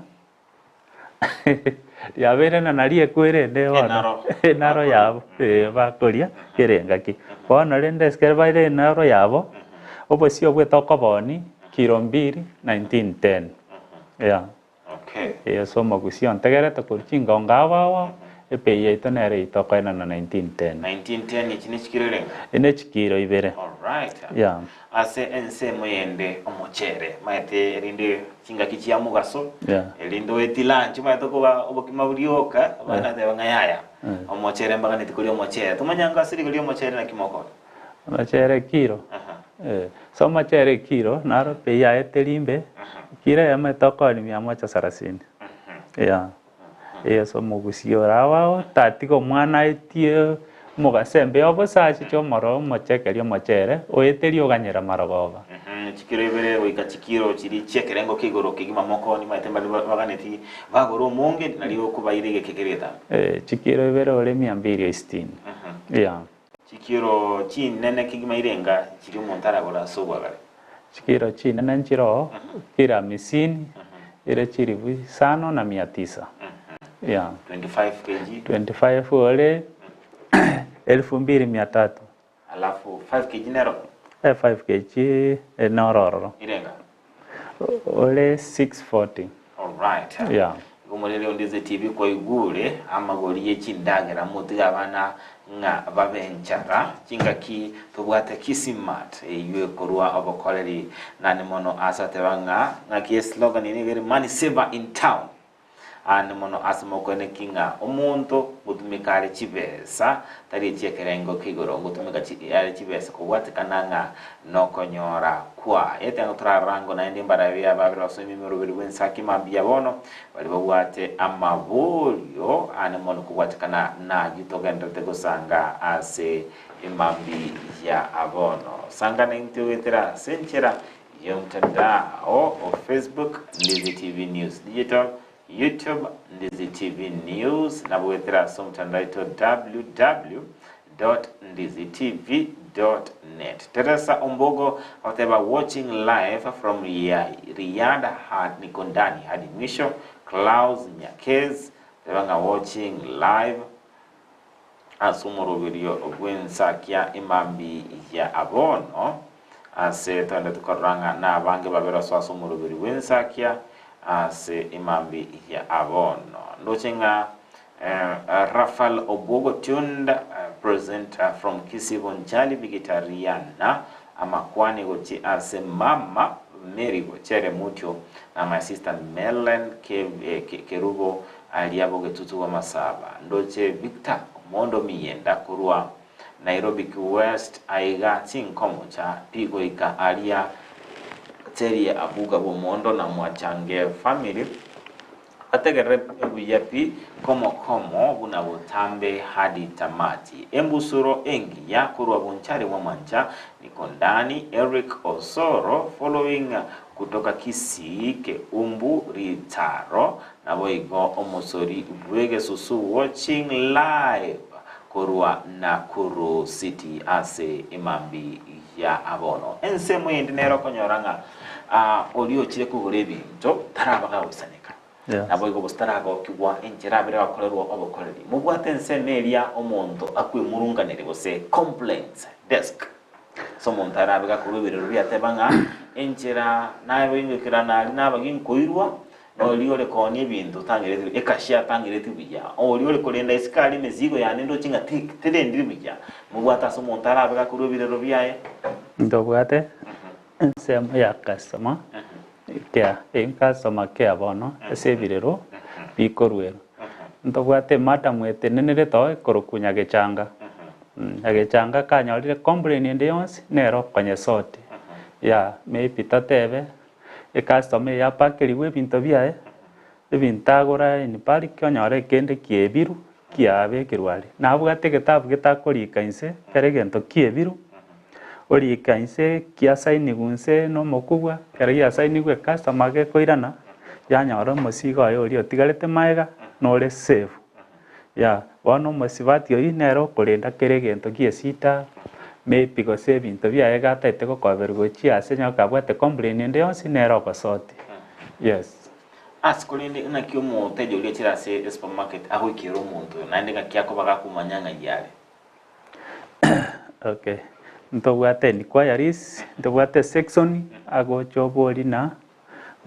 riabeire na nario ekwerende bono Enaro. enaro yabo eh bakoria kera engaki. Bono rende ase ekero bare enaro yabo, obosio obwo tokoboonia kilo mbili 1910 yeah. Okay. Ee, ase omogusii ontegerete korwa chingongo ao ao ao, Ebei yaito nere eyio tokoenana 1910. 1910 echi ne chikiro erenga? Ene chikiro ibere. Alright. Yeah. Ase ensemo eyende omochere, maete erinde chingaki chia mogaso, Yeah. erinde oetie lunch omanyete okoba obokima burioka, abande bateba ng'a yaya, Eh. omochere mbaganeti koria omochere. Tomanya ngo ase rigori ri'omochere naki mokora? Omochere ekiro, eh, ase omochere ekiro naro bei yaye teri mbe, ekiro eyemo etokooni mia moja sarasini, yeah. Eye ase omogusii ore agwo tatiga omwana aetie omogaso embeo bosa achiche omororo omochekerie omochere oeterie oganyera marogoba. Chikiro ibere goika chikiro chiria chi'ekerengo kia igoro kegima mokoni maete mbaria baganeti bagore omonge nario okobaira egeke keria egetambe. Eh, chikiro ibere ore mia mbiri o sitini. Yeah. Chikiro chinene kegima irenga chiria omonto aragore ase obwagare. Chikiro chinene nchiroo kira amisini ere chilifu isano na mia tisa. Yeah. 25 kg. 25 ore elfu mbili mia tatu. Alafu 5 kg nero? 5 kg noro ororo. Irenga? Ore 640. Alright. Yeah. Igo omorere onde ase TV kwaigure amagori ye chindagera motige abana ng'a babe enchara chingaki tobwate Kisii-Mart eywo ekorwa obokoreri nane mono ase ateba ng'a ng'aki eslogan eye nigo ere money saver in town. Aande mono ase mokoeneki ng'a omonto ngotumeka are chibesa, tari echi'ekerengo kia igoro, ngotumeka are chibesa kobwatekana ng'a nokonyora kwaye. Tiga torarora naende mbarabe ababere basomi emeroberi bw'ensaki mambia bono, baria babwate amaborio aane mono kobwatekana nayio togendererete gosanga ase emambi ya bono. Sanga naintwe goetera ase enchera Y'omtandao o Facebook, Ndizi TV News Digital, YouTube, Ndizi TV News, na goetera ase omotandao oito www dot ndizitv dot net. Teresa Ombogo agoteba watching live from Riyadh niko ndani hadi mwisho. Klaus Nyakez teba ng'a watching live ase omoroberio bw'ensakia emambi ya bono, ase toendete korora ng'a nabange babere ase ase omoroberio bw'ensakia ase emambi ya bono. Ndoche ng'a Raphael Obwogo tuned presenter from Kisii Bonchari Bigitariana amakwani gochia ase mama Mary Gochere Mutio na my sister Mellen Kerubo Aria bogetutu bw'amasaba. Ndoche Victor Omondo Miyenda korwa Nairobi West aiga chinkomocha pi goika aria Terie Abuga bw'Omondo na Mwachange family bategerere buya pi komo komo buna botambe hadi tamati. Embusuro engiya korwa Bonchari bw'Amancha Nikondani Eric Osoro following kutoka Kisii Keumbu Ritaro Naboigo omosori bw'egesusu watching live korwa Nakuru City ase emambi ya abono. Ensemo eyende nere okonyora ng'a oria ochire kogora ebinto taraba gagoisaneka. Naboigo gose taragokigwa enchera abere gakorerwa obokoreri. Mobwate ensemo eria omonto akwemurunganeria gose complaints desk. Ase omonto arabe gakorwa ebirero biateba ng'a enchera naye ngoikerana aria naba ginkoirwa Na oria ore koonia ebinto otangeretie ekashi atangeretie buya, oria ore korenda isiko aria emesigo yane ndoche ng'a terendiri buya, mobwate ase omonto arabe gakorua ebirero biaye. Ntobwate ensemo ya customer care, eyio customer care bono ase ebirero bikoruerwa. Ntobwate emadam etenenerete oo ekorokwa Nyagechanga, Nyagechanga kanyorire complain ende yonsi nere okonyesort, yeah maybe totebe Ecustomer eye apakerigwe ebinto biaye, ebinto agora in bulk onyore ekende kiebiru kiabekerwa aria. Nabwate egetabu getakorika inse kera egento kiebiru, orika inse kiasainigwa inse na omokubwa, ekero giasainigwe ecustomer gekoirana, yanyora omosigo oye oria otigarete magega nore safe. Yeah, bono omosibati oyio nere okorenda kera egento gi'esita, maybe gose ebinto biaye iga ataete gokoberwa gochia ase onye kabwate complain ende yonsi nere ogosoti, yes. Ase korende ng'aki omoteja oria achire ase esupermarket agoikera omonto oyo naende ng'aki akoba gakomanya ng'ai are? Okay, ntobwate enquiries, ntobwate esection agocha oboria na.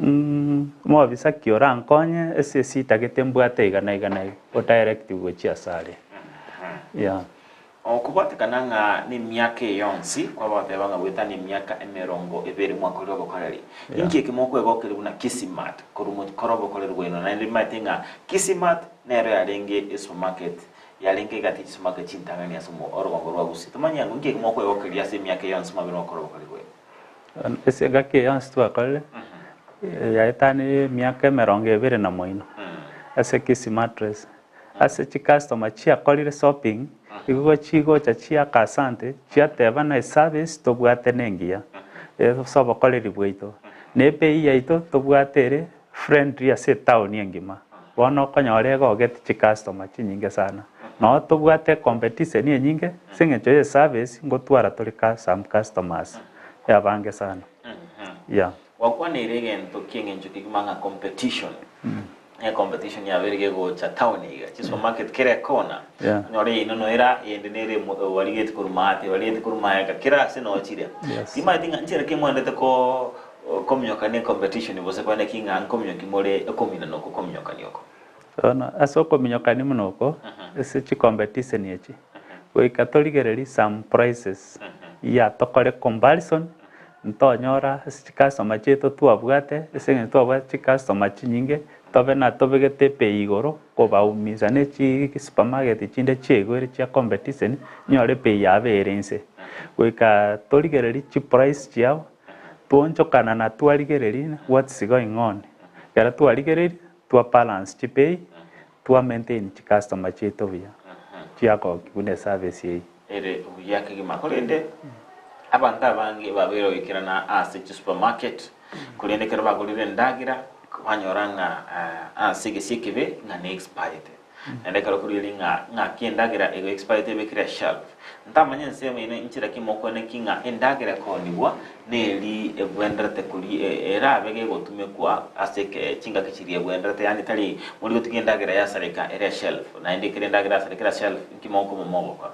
Mobisa ki orankonye ase esitagete mbwate iga na iga na iga, o direct gochia ase aria. Yeah. Okobwatekana ng'a nemiaka eye yonsi kwabagoteba ng'a goetania emiaka emerongo ebere mwakorire obokoreri, inki eke mokwegokeria buna Kisii-Mart korwa mokore obokoreri bwaino? Naende rimaete ng'a Kisii-Mart nero yarenge esupermarket yarenge egati ye chisupermarket chintang'ani ase orogongo rwa Gusii. Tomanye ang'o inki eke mokwegokeria ase emiaka eye yonsi mwabire mokora obokoreri bwaino? Ase engaki eye yonsi twakorire, yaetanirie emiaka emerongo ebere na moino ase Kisii Mattress. Ase chicustomer chiakorire shopping, igo chigocha chiaka asante, chiateba na eservice tobwate nengiya ase obokoreri bwaito. Na ebei yaito tobwate ere friendly ase etown engima. Bono okonyora egogeti chicustomer chinyinge sana. Noo tobwate ecompetition enyinge ase eng'encho ya eservice ngotwara tore some customers abange sana, yeah. Gwakwaneire egento ki'eng'encho kegima ng'a competition. Ng'a competition yabeire gegocha town iga, chisupermarket kera ekona, Yeah. onyore eino noera, eyende nere emo warigeti korwa maate, warigeti korwa maega, kera ase noo chiria. Yes. Timanyeti ng'a nchera ki mwendete ko kominyokania ecompetition gose kwani ki ng'a nkominyoki more ekominana oko kominyokania oko? Bono ase okominyokania buna oko, ase chicompetition echi, goika torigererie some prices, ya tokore comparison, Ntonyora ase chicustomer chiaito twabwate, ase eng'encho twabwate chicustomer chinyinge, tobe natobegete epei igoro, kobaumisa ne chi supermarket chinde chiaigwere chia competition, onyore epei yabo ere inse. Goika torigererie chiprice chiabo, twoonchokana na twarigereria what's going on. Ekero twarigereiri, twa balance chipei, twa maintain chicustomer chiaito buya, chiagokia buna eservice eyio. Ere buya kegima. Korende abanto abange babeire goikerana ase chisupermarket, korende ekero bagorire endagera banyora ng'a ase egesie ekebe ng'a ne expired. Naende ekero korigereria ng'a ng'aki endagera ego expired ebekire eshelf. Ntamanya ensemo eye inchera ki mokweneki ng'a endagera ekoonigwa neri ebwenderete koria erabe gegotumekwa ase eke chingaki chiria ebwenderete yaani tari mori gotiga endagera yasareka ere eshelf. Naende ekero endagera yasareka ere eshelf inki mokoba mogokora?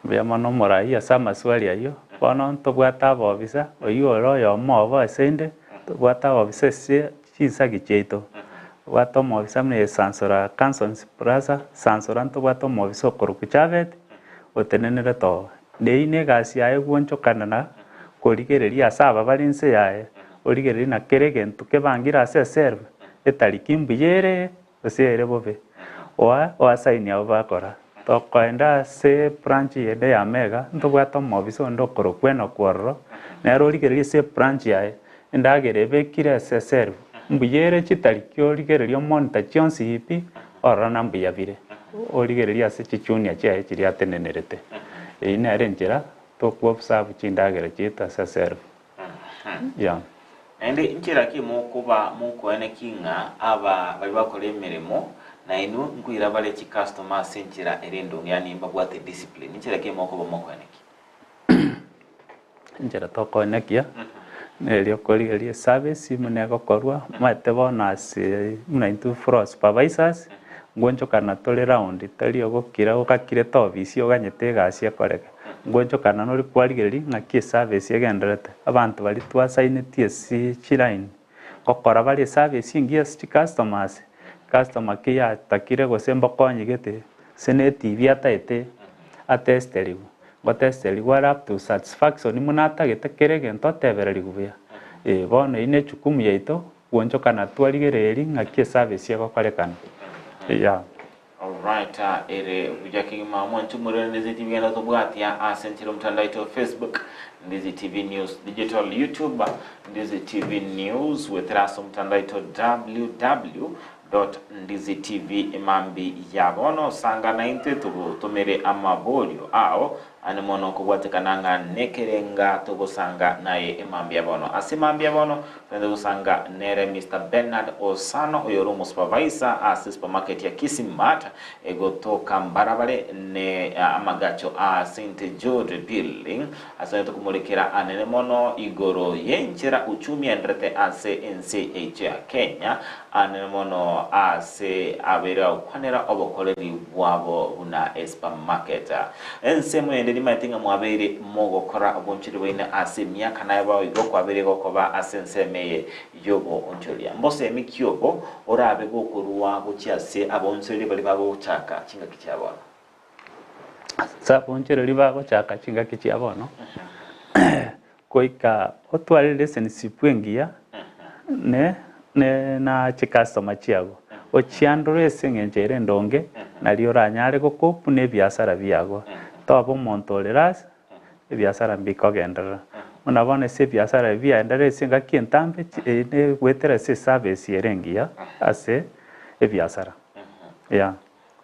Mbuya mono omorai ase amaswali ayio. Bono ntobwate abobisa, oyio ore oyomo obo ase inde, ntobwate abobisa ase chinsagi chiaito. Ntobwate omobisa buna Sansora Cansons Plaza, Sansora ntobwate omobisa okorokwa Chabet, otenenerete oo. Na eyio na egasi yaye gwochokana na korigereria ase aba bare inse yaye, origererie na kera egento kebangire ase eserve, etariki mbuya ere, Gose ere bobe, oa oasaini abwo bakora. Tokoenda ase branch yende ya Mega, ntobwate omobisa onde okorokwa Enock ororo, nere origererie ase ebranch yaye, endagera ebekire ase eserve, mbuya ere chitariki origererie omonitor chionsi pi, ororo na mbuya bire. Origererie ase chijunia chiaye chiria atenenerete. Eyio nere enchera tokwo observe chindagera chiaito ase eserve. Yeah. Naende inchera ki mokoba mokoeneki ng'a aba baria bakora emeremo nainwe nkoira bare chicustomer ase enchera ere endonge yaani mbabwate discipline, inchera ki mokoba mokoenekia? Enchera tokoenekia, neri okorigereria eservice buna egokorwa, omanyete bono ase buna intwe floor supervisors, ngoonchokana tore round, tari ogokira ogakirete ofisi oganyete egasi ekoreke. Ngoonchokana nore kwarigereria ng'aki eservice egendererete, abanto baria twasainetie ase chiline, ngokora bare eservice engiya ase chicustomers, customer ki yatakire gose mbokonyegete, gose ne etibi ataete atesterigwe, ngotesterigwe are up to satisfaction buna atagete kera egento otebererigwe buya. Eh, bono eyio ne ejukumu yaito, goonchokana twarigereria ng'aki eservice egokorekana, yeah. Alright, ere buya kegima mwanche omorero Ndizi TV genda tobwatia ase enchera omotandao oito Facebook Ndizi TV News Digital YouTube Ndizi TV News wetera ase omotandao oito www ndizi TV emambi ya bono sanga naintwe togotomere amaborio ao Ane mono nkobwatekana ng'a nekerenga togosanga naye emambia bono. Ase emambia bono, togende gosanga nere Mister Bernard Osano oyore omosupervisor ase supermarket ya Kisii Mart egotoka mbarabare ne amagacho a Saint Jude Building ase togende tokomorekera anene mono igoro yenchera uchumi enderete ase ense yaito ya Kenya anene mono ase abeire agokwanera obokoreri bwabo buna esupermarket. Ensemo ende. Rende nimaete ng'a mwabeire mogokora obonchori bwaino ase emiaka, naye boigo kwabeire gokoba ase ensemo eye y'oboonchoreria. Mbosemi ki obo orabe gokorua gochia ase abaonchoreria baria bagochaka chingaki chia bono? Ase abaonchoreria bagochaka chingaki chia bono, goika otware relationship engiya ne ne na chicustomer chiago, ochiandore ase eng'encho ere endonge, nario oranyare gocope na ebiasara biago. Toba omonto ore rush, ebiasara mbikogenderera. Buna bono ase ebiasara ebi biaenderire ase engaki entambe, chi ne goetera ase eservice ere engiya ase ebiasara, yeah.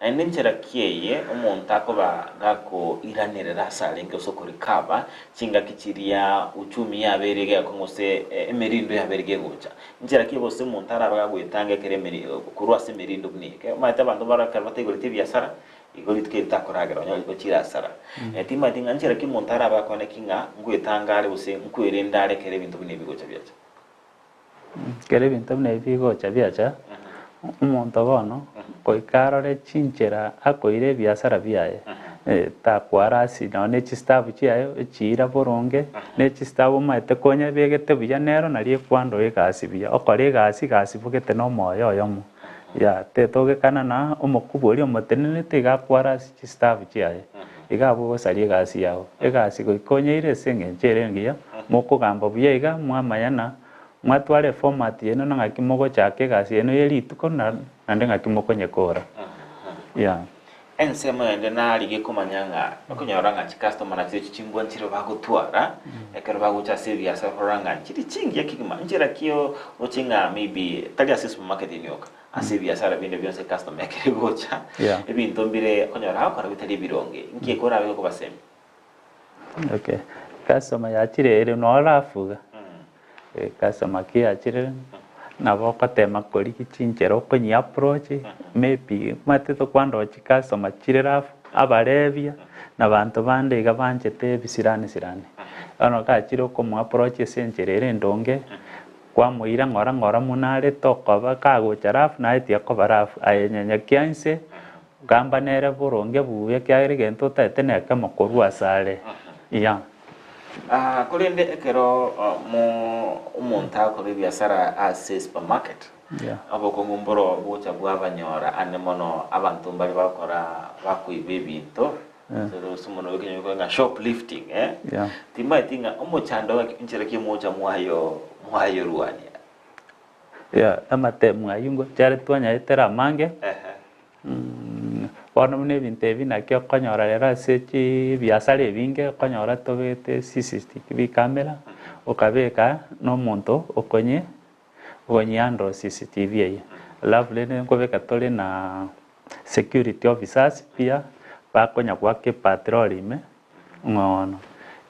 Naende nchera ki eye omonto akoba gakoiranerera ase arenge gose okorikaba chingaki chiria uchumi yabeire egekong'u gose emerindo yabeire gegocha? Nchera ki gose omonto arabe gagoetanga ekero emeri korwa ase emerindo buna eye? Omanyete abanto mbaro ekero bataigoreti ebiasara, igo rituko eri takoragera onye ochire asara. Timanyeti ng'a nchera ki omonto arabe gakwane ki ng'a ngoetanga are gose nkwerenda are ekero ebinto buna ebi bigocha biacha? Ekero ebinto buna ebi bigocha biacha, omonto bono goika arore chinchera akoira ebiasara biaye, takwara ase nonye na echistaff chiaye ochiira boronge, na echistaff omanyete konyebegete buya nero nario ekwandoa egasi buya, okore egasi, egasi bogete na omoyo oyomo, yah tetogekana na omokubwa oria omotenenete iga akwara ase chistaff chiaye. Iga abwo ogosaria egasi yao. Egasi goika onyeire ase engencho ere engiya, mokogamba buya iga, mwamayana, mwatwara eformat yaino na ng'aki mogochaka egasi yaino ye rituko na naende ng'aki mokonyekora. Yeah. Ensemo ende narigie komanya ng'a okonyora ng'a chicustomer nachio echi chimbwa nchire bagotwara ekero bagocha ase ebiasara korora ng'a nchiri chingiya kegima nchera ki oche ng'a maybe tari ase esupermarket ime yoka. Ase ebiasara binde bionsi ecustomer ekero egocha, Yeah. ebinto mbire okonyora agokora bitari ebironge, inki eke orabe gokobasemia? Okay. Customer yachire ere noo orafuga, customer ki yachire nabo ogotema korigia chinchera okonyi approach, maybe omanyete tokwanda chicustomer chire rough, abarebia, na abanto bande iga banchete ebisirani sirani. Bono gachire okomo approach ase enchera ere endonge, Kwamoira ng'ora ng'ora buna are tokoba kagocha rafu naye tiakoba rafu aye nyenya kia inse gamba nere boronge buya ekiagera egento otaete nekemo korwa asare yeah. Ah, korende ekero mo omonto agokora ebiasara ase supermarket, Yeah. obokong'u mboro bogocha bwabanyora ande mono abanto mbare bagokora bakoiba ebinto, Yeah. Ase omonwa bw'ekenyoro nigo ng'a shoplifting, eh? Yeah. Timanyeti ng'a omochando ng'aki inchera ki omocha mwayo mwayorwania. Yeah, amatemu ayio ngochare twanyaetera amange, Ehe. bono buna ebinto ebi naki okonyora rero ase chibiasara ebinge okonyora tobegete CCTV camera, okabeka na omonto okonye okonyehandle CCTV eyio. Alafu rende nkobeka tore na Security officers buya bakonya goaka epatrol ime ng'ono.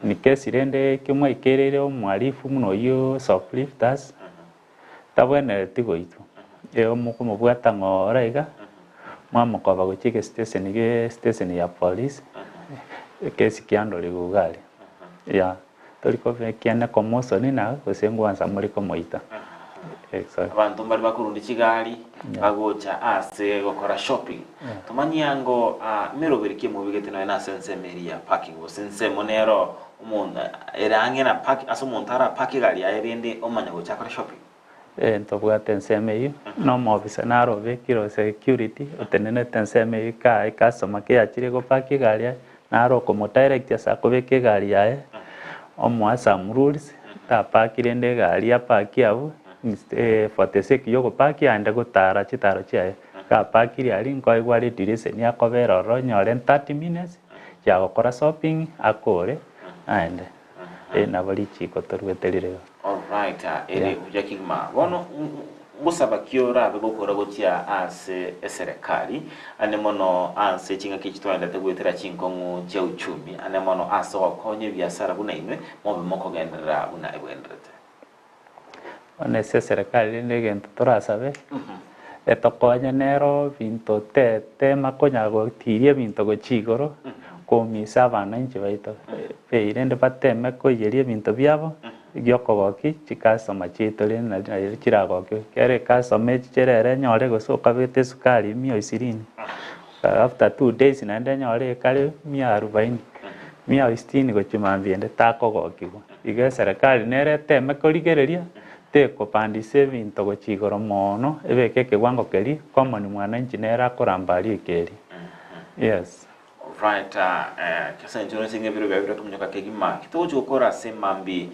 In case rende ekio mwaikereire omohalifu buna oyio shoplifters, tabwenereti goitwa, igo mokomobwata ng'ora iga, mwamokoba gochia egestation gie station ya police, ekesi kiandorigwe iga aria, yeah. Tori koba ekiene komosoni na gose ngwansa more komoita. Exactly. Abanto mbare bakorunda chigari bagocha ase gokora shopping. Tomanyie ango ah, meroberi ki emobegete nonya na ase ensemo eria ya parking gose ensemo nero omonto ere ang'e na park ase omonto arapark egari yaye rende omanya gocha akore shopping. Eh, ntobwate ensemo eyio, na omofisa naro obekire o security otenenete ensemo eyio kaa ecustomer keyachire gopark egari yaye, naro okomodirect ase akobeka egari yaye, omoa some rules, taparki rende egari aparkie abwo, for the sake ya ogoparkia aende gotara chitaro chiaye. Gaparkirie aria nkoigwa are ediriseni akobera ororo onyore 30 minutes, yagokora shopping, akore, aende. Eri nabo richiiko toruete rire igo. Alright, ere buya kegima. Bono ngosaba ki orabe gokora gochia ase eserekari, ande mono ase ching'aki echi twaendete goetera chinkong'u chia uchumi, ande mono ase ogokonya ebiasara buna inwe mobe mokogenderera buna ebwenderete? Bono ase eserekari rende egento torasabe, etokonye nero binto tetema konya gotiria ebinto gochia igoro, koumisa abananchi baito. Bei rende bateme koiyeria ebinto biabo, giokogokia chicustomer chiaito rende nari nario chiragokiwe. Ekero ecustomer echiche rero enyore gose okabete esukari mia ishirini, after 2 days naende enyore ekare mia arubaini. Mia sitini gochia mambia ende takogokigwa. Igo eserekari nere eteme korigereria, tekopandisa ebinto gochia igoro moono, ebeke ekewango keria common mwananchi nere akoramba aria ekeria. Yes. Right, ase enchera onsi ng'a ebiro biaye bire kominyoka kegima, ki togochia gokora ase mambi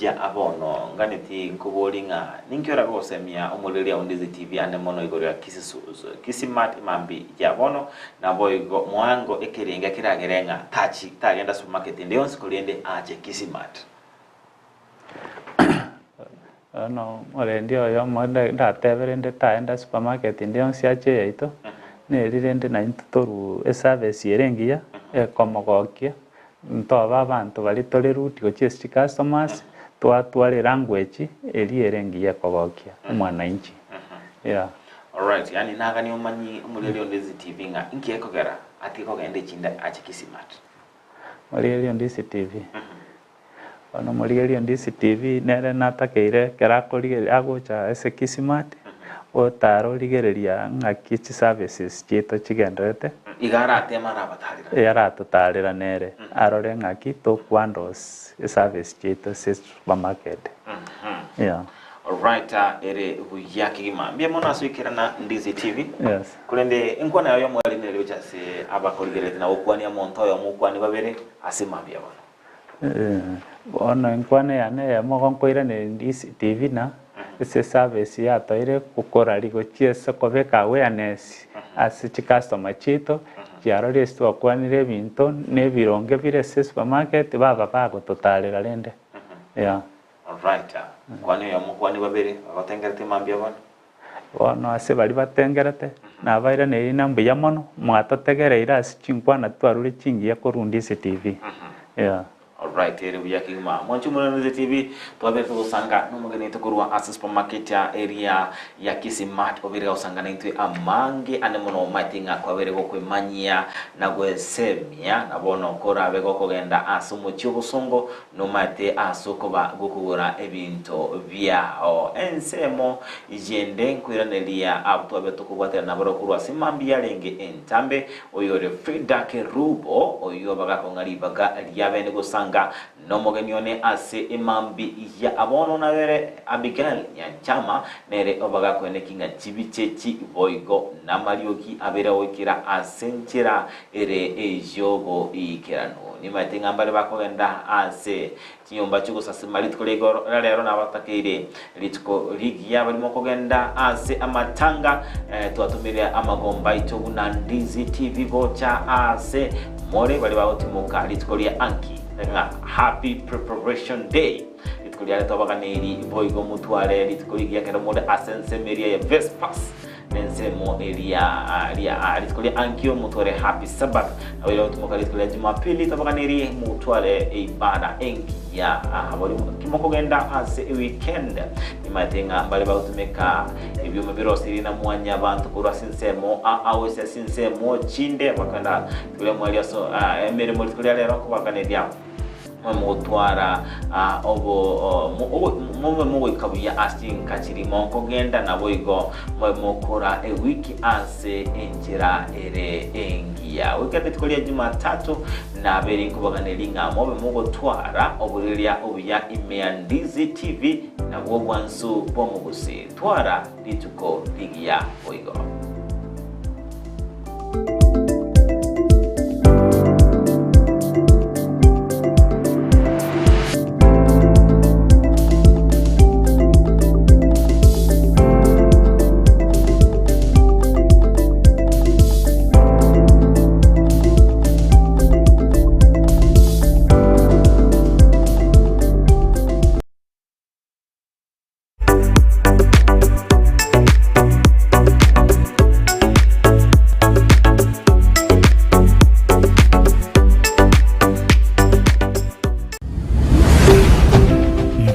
ya bono? Nganeti nkoborie ng'a ninki orabe gosemia omorigereria o Ndizi TV ande mono igoro ya Kisimat mambi ya bono, naboigo moango ekerenga keragere ng'a tachi tagenda supermarket ende yonsi korende ache Kisimat. Bono omorendi oyomo ndatebe rende taenda supermarket ende yonsi ache eyaito, neri rende naintwe torue eservice ere engiya, ekomogokia, ntobe abanto baria tore rude gochia ase chicustomers, twatwara elanguage eria ere engiya ekogokia omwananchi, yeah. Alright, yaani nagani omanyi omoreri onde ase TV ng'a inki ekogera atige kogenda echinde ache Kisimat. Omoreri onde ase TV. Bono omorigereria o DCTV nere natakeire ekero akorigereria agocha ase Kismart, otare origereria ng'aki chiservices chiaito chigendererete. Iga arateme arabatarera. Ee aratotarera nere, arore ng'aki tokohandles eservice chiaito ase supermarket. Yeah. Alright, ere buya kegima. Mbuya mono ase oikerana DCTV. Yes. Korende enkwana yao y'omoerio nere gocha ase abakorigereretie na gokwania omonto oyomo okwanie babere ase mambia bono. Bono enkwana yane eyemo igo nkoiraneria DCTV na ase eservice yatoeire gokoraria gochia ase okobeka awareness ase chicustomer chiaito, chiarorire ase twakwanire ebinto na ebironge bire ase esupermarket baba bagototarera rende yeah. Alright, nkwane oyomo nkwane babere bagotengerete mambia bono. Bono ase baria batengerete, nabairaneire ng'a mbuya mono, mwatotegereire ase chinkwana twarure chingiya korwa DCTV. Yeah. Alright, ere buya kegima. Mwanche omonene ase TV, twaberete gosanga nomogeni oito korwa ase supermarket ya area ya Kisimat obeire gagosanga naintwe amange ande mono omanyete ng'a kwabere gokwemanyia na gwesemia na bono korabe gokogenda ase omochie obosongo Nomaete ase okoba gokogora ebinto biao. Ensemo yende nkoiraneria abwo twabe tokobwaterana nabarabwo korwa ase mambia yarenge entambe, oyore Frida Kerubo, oyio bagakong'a ribaga riabene gosanga nomogeni one ase emambi ya bono nabere Abigail Nyanchama, nere obagakoeneki ng'a chibiche chi boigo namariogi abere goikera ase enchera ere ey'oboikeranu. Nimaete ng'a mbare bakogenda ase chinyomba chi'ogosasima rituko ria igoro ria rero nabatakeire rituko rigiya barimo kogenda ase amatanga. Twatomire amagomba aito buna Ndizi TV gocha ase more baria bagotimoka rituko ria anki ng'a Happy Preparation Day. Rituko riare twabaganeirie boigo motware rituko rigiya ekero more ase ensemo eria ya Vespers. Nensemo eria ria rituko ria ankio motware happy Sabbath, naboigo gotimoka rituko ria Jumapili twabaganirie motware eibada engiya. Bori kimokogenda ase eweekend nimaete ng'a mbare bagotumeka ebioma birosirie na mwanyabanto korwa ase ensemo ao ase ase ensemo chinde bakogenda rituko ria mwaria ase emeremo rituko ria rero nkobaganeria Mogotwara mobe mogoika buya ase chinka chiria mokogenda, naboigo mobe mokora ewiki ase enchera ere engiya. Goika rituko ria Jumatatu nabeire nkobaganeria ng'a mobe mogotwara oboreria obuya ime ya Ndizi TV, nabwo obwansu bw'omogusii. Twara rituko rigiya boigo.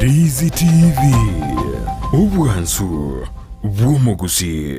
Ndizi TV, obwansu bw'omogusii.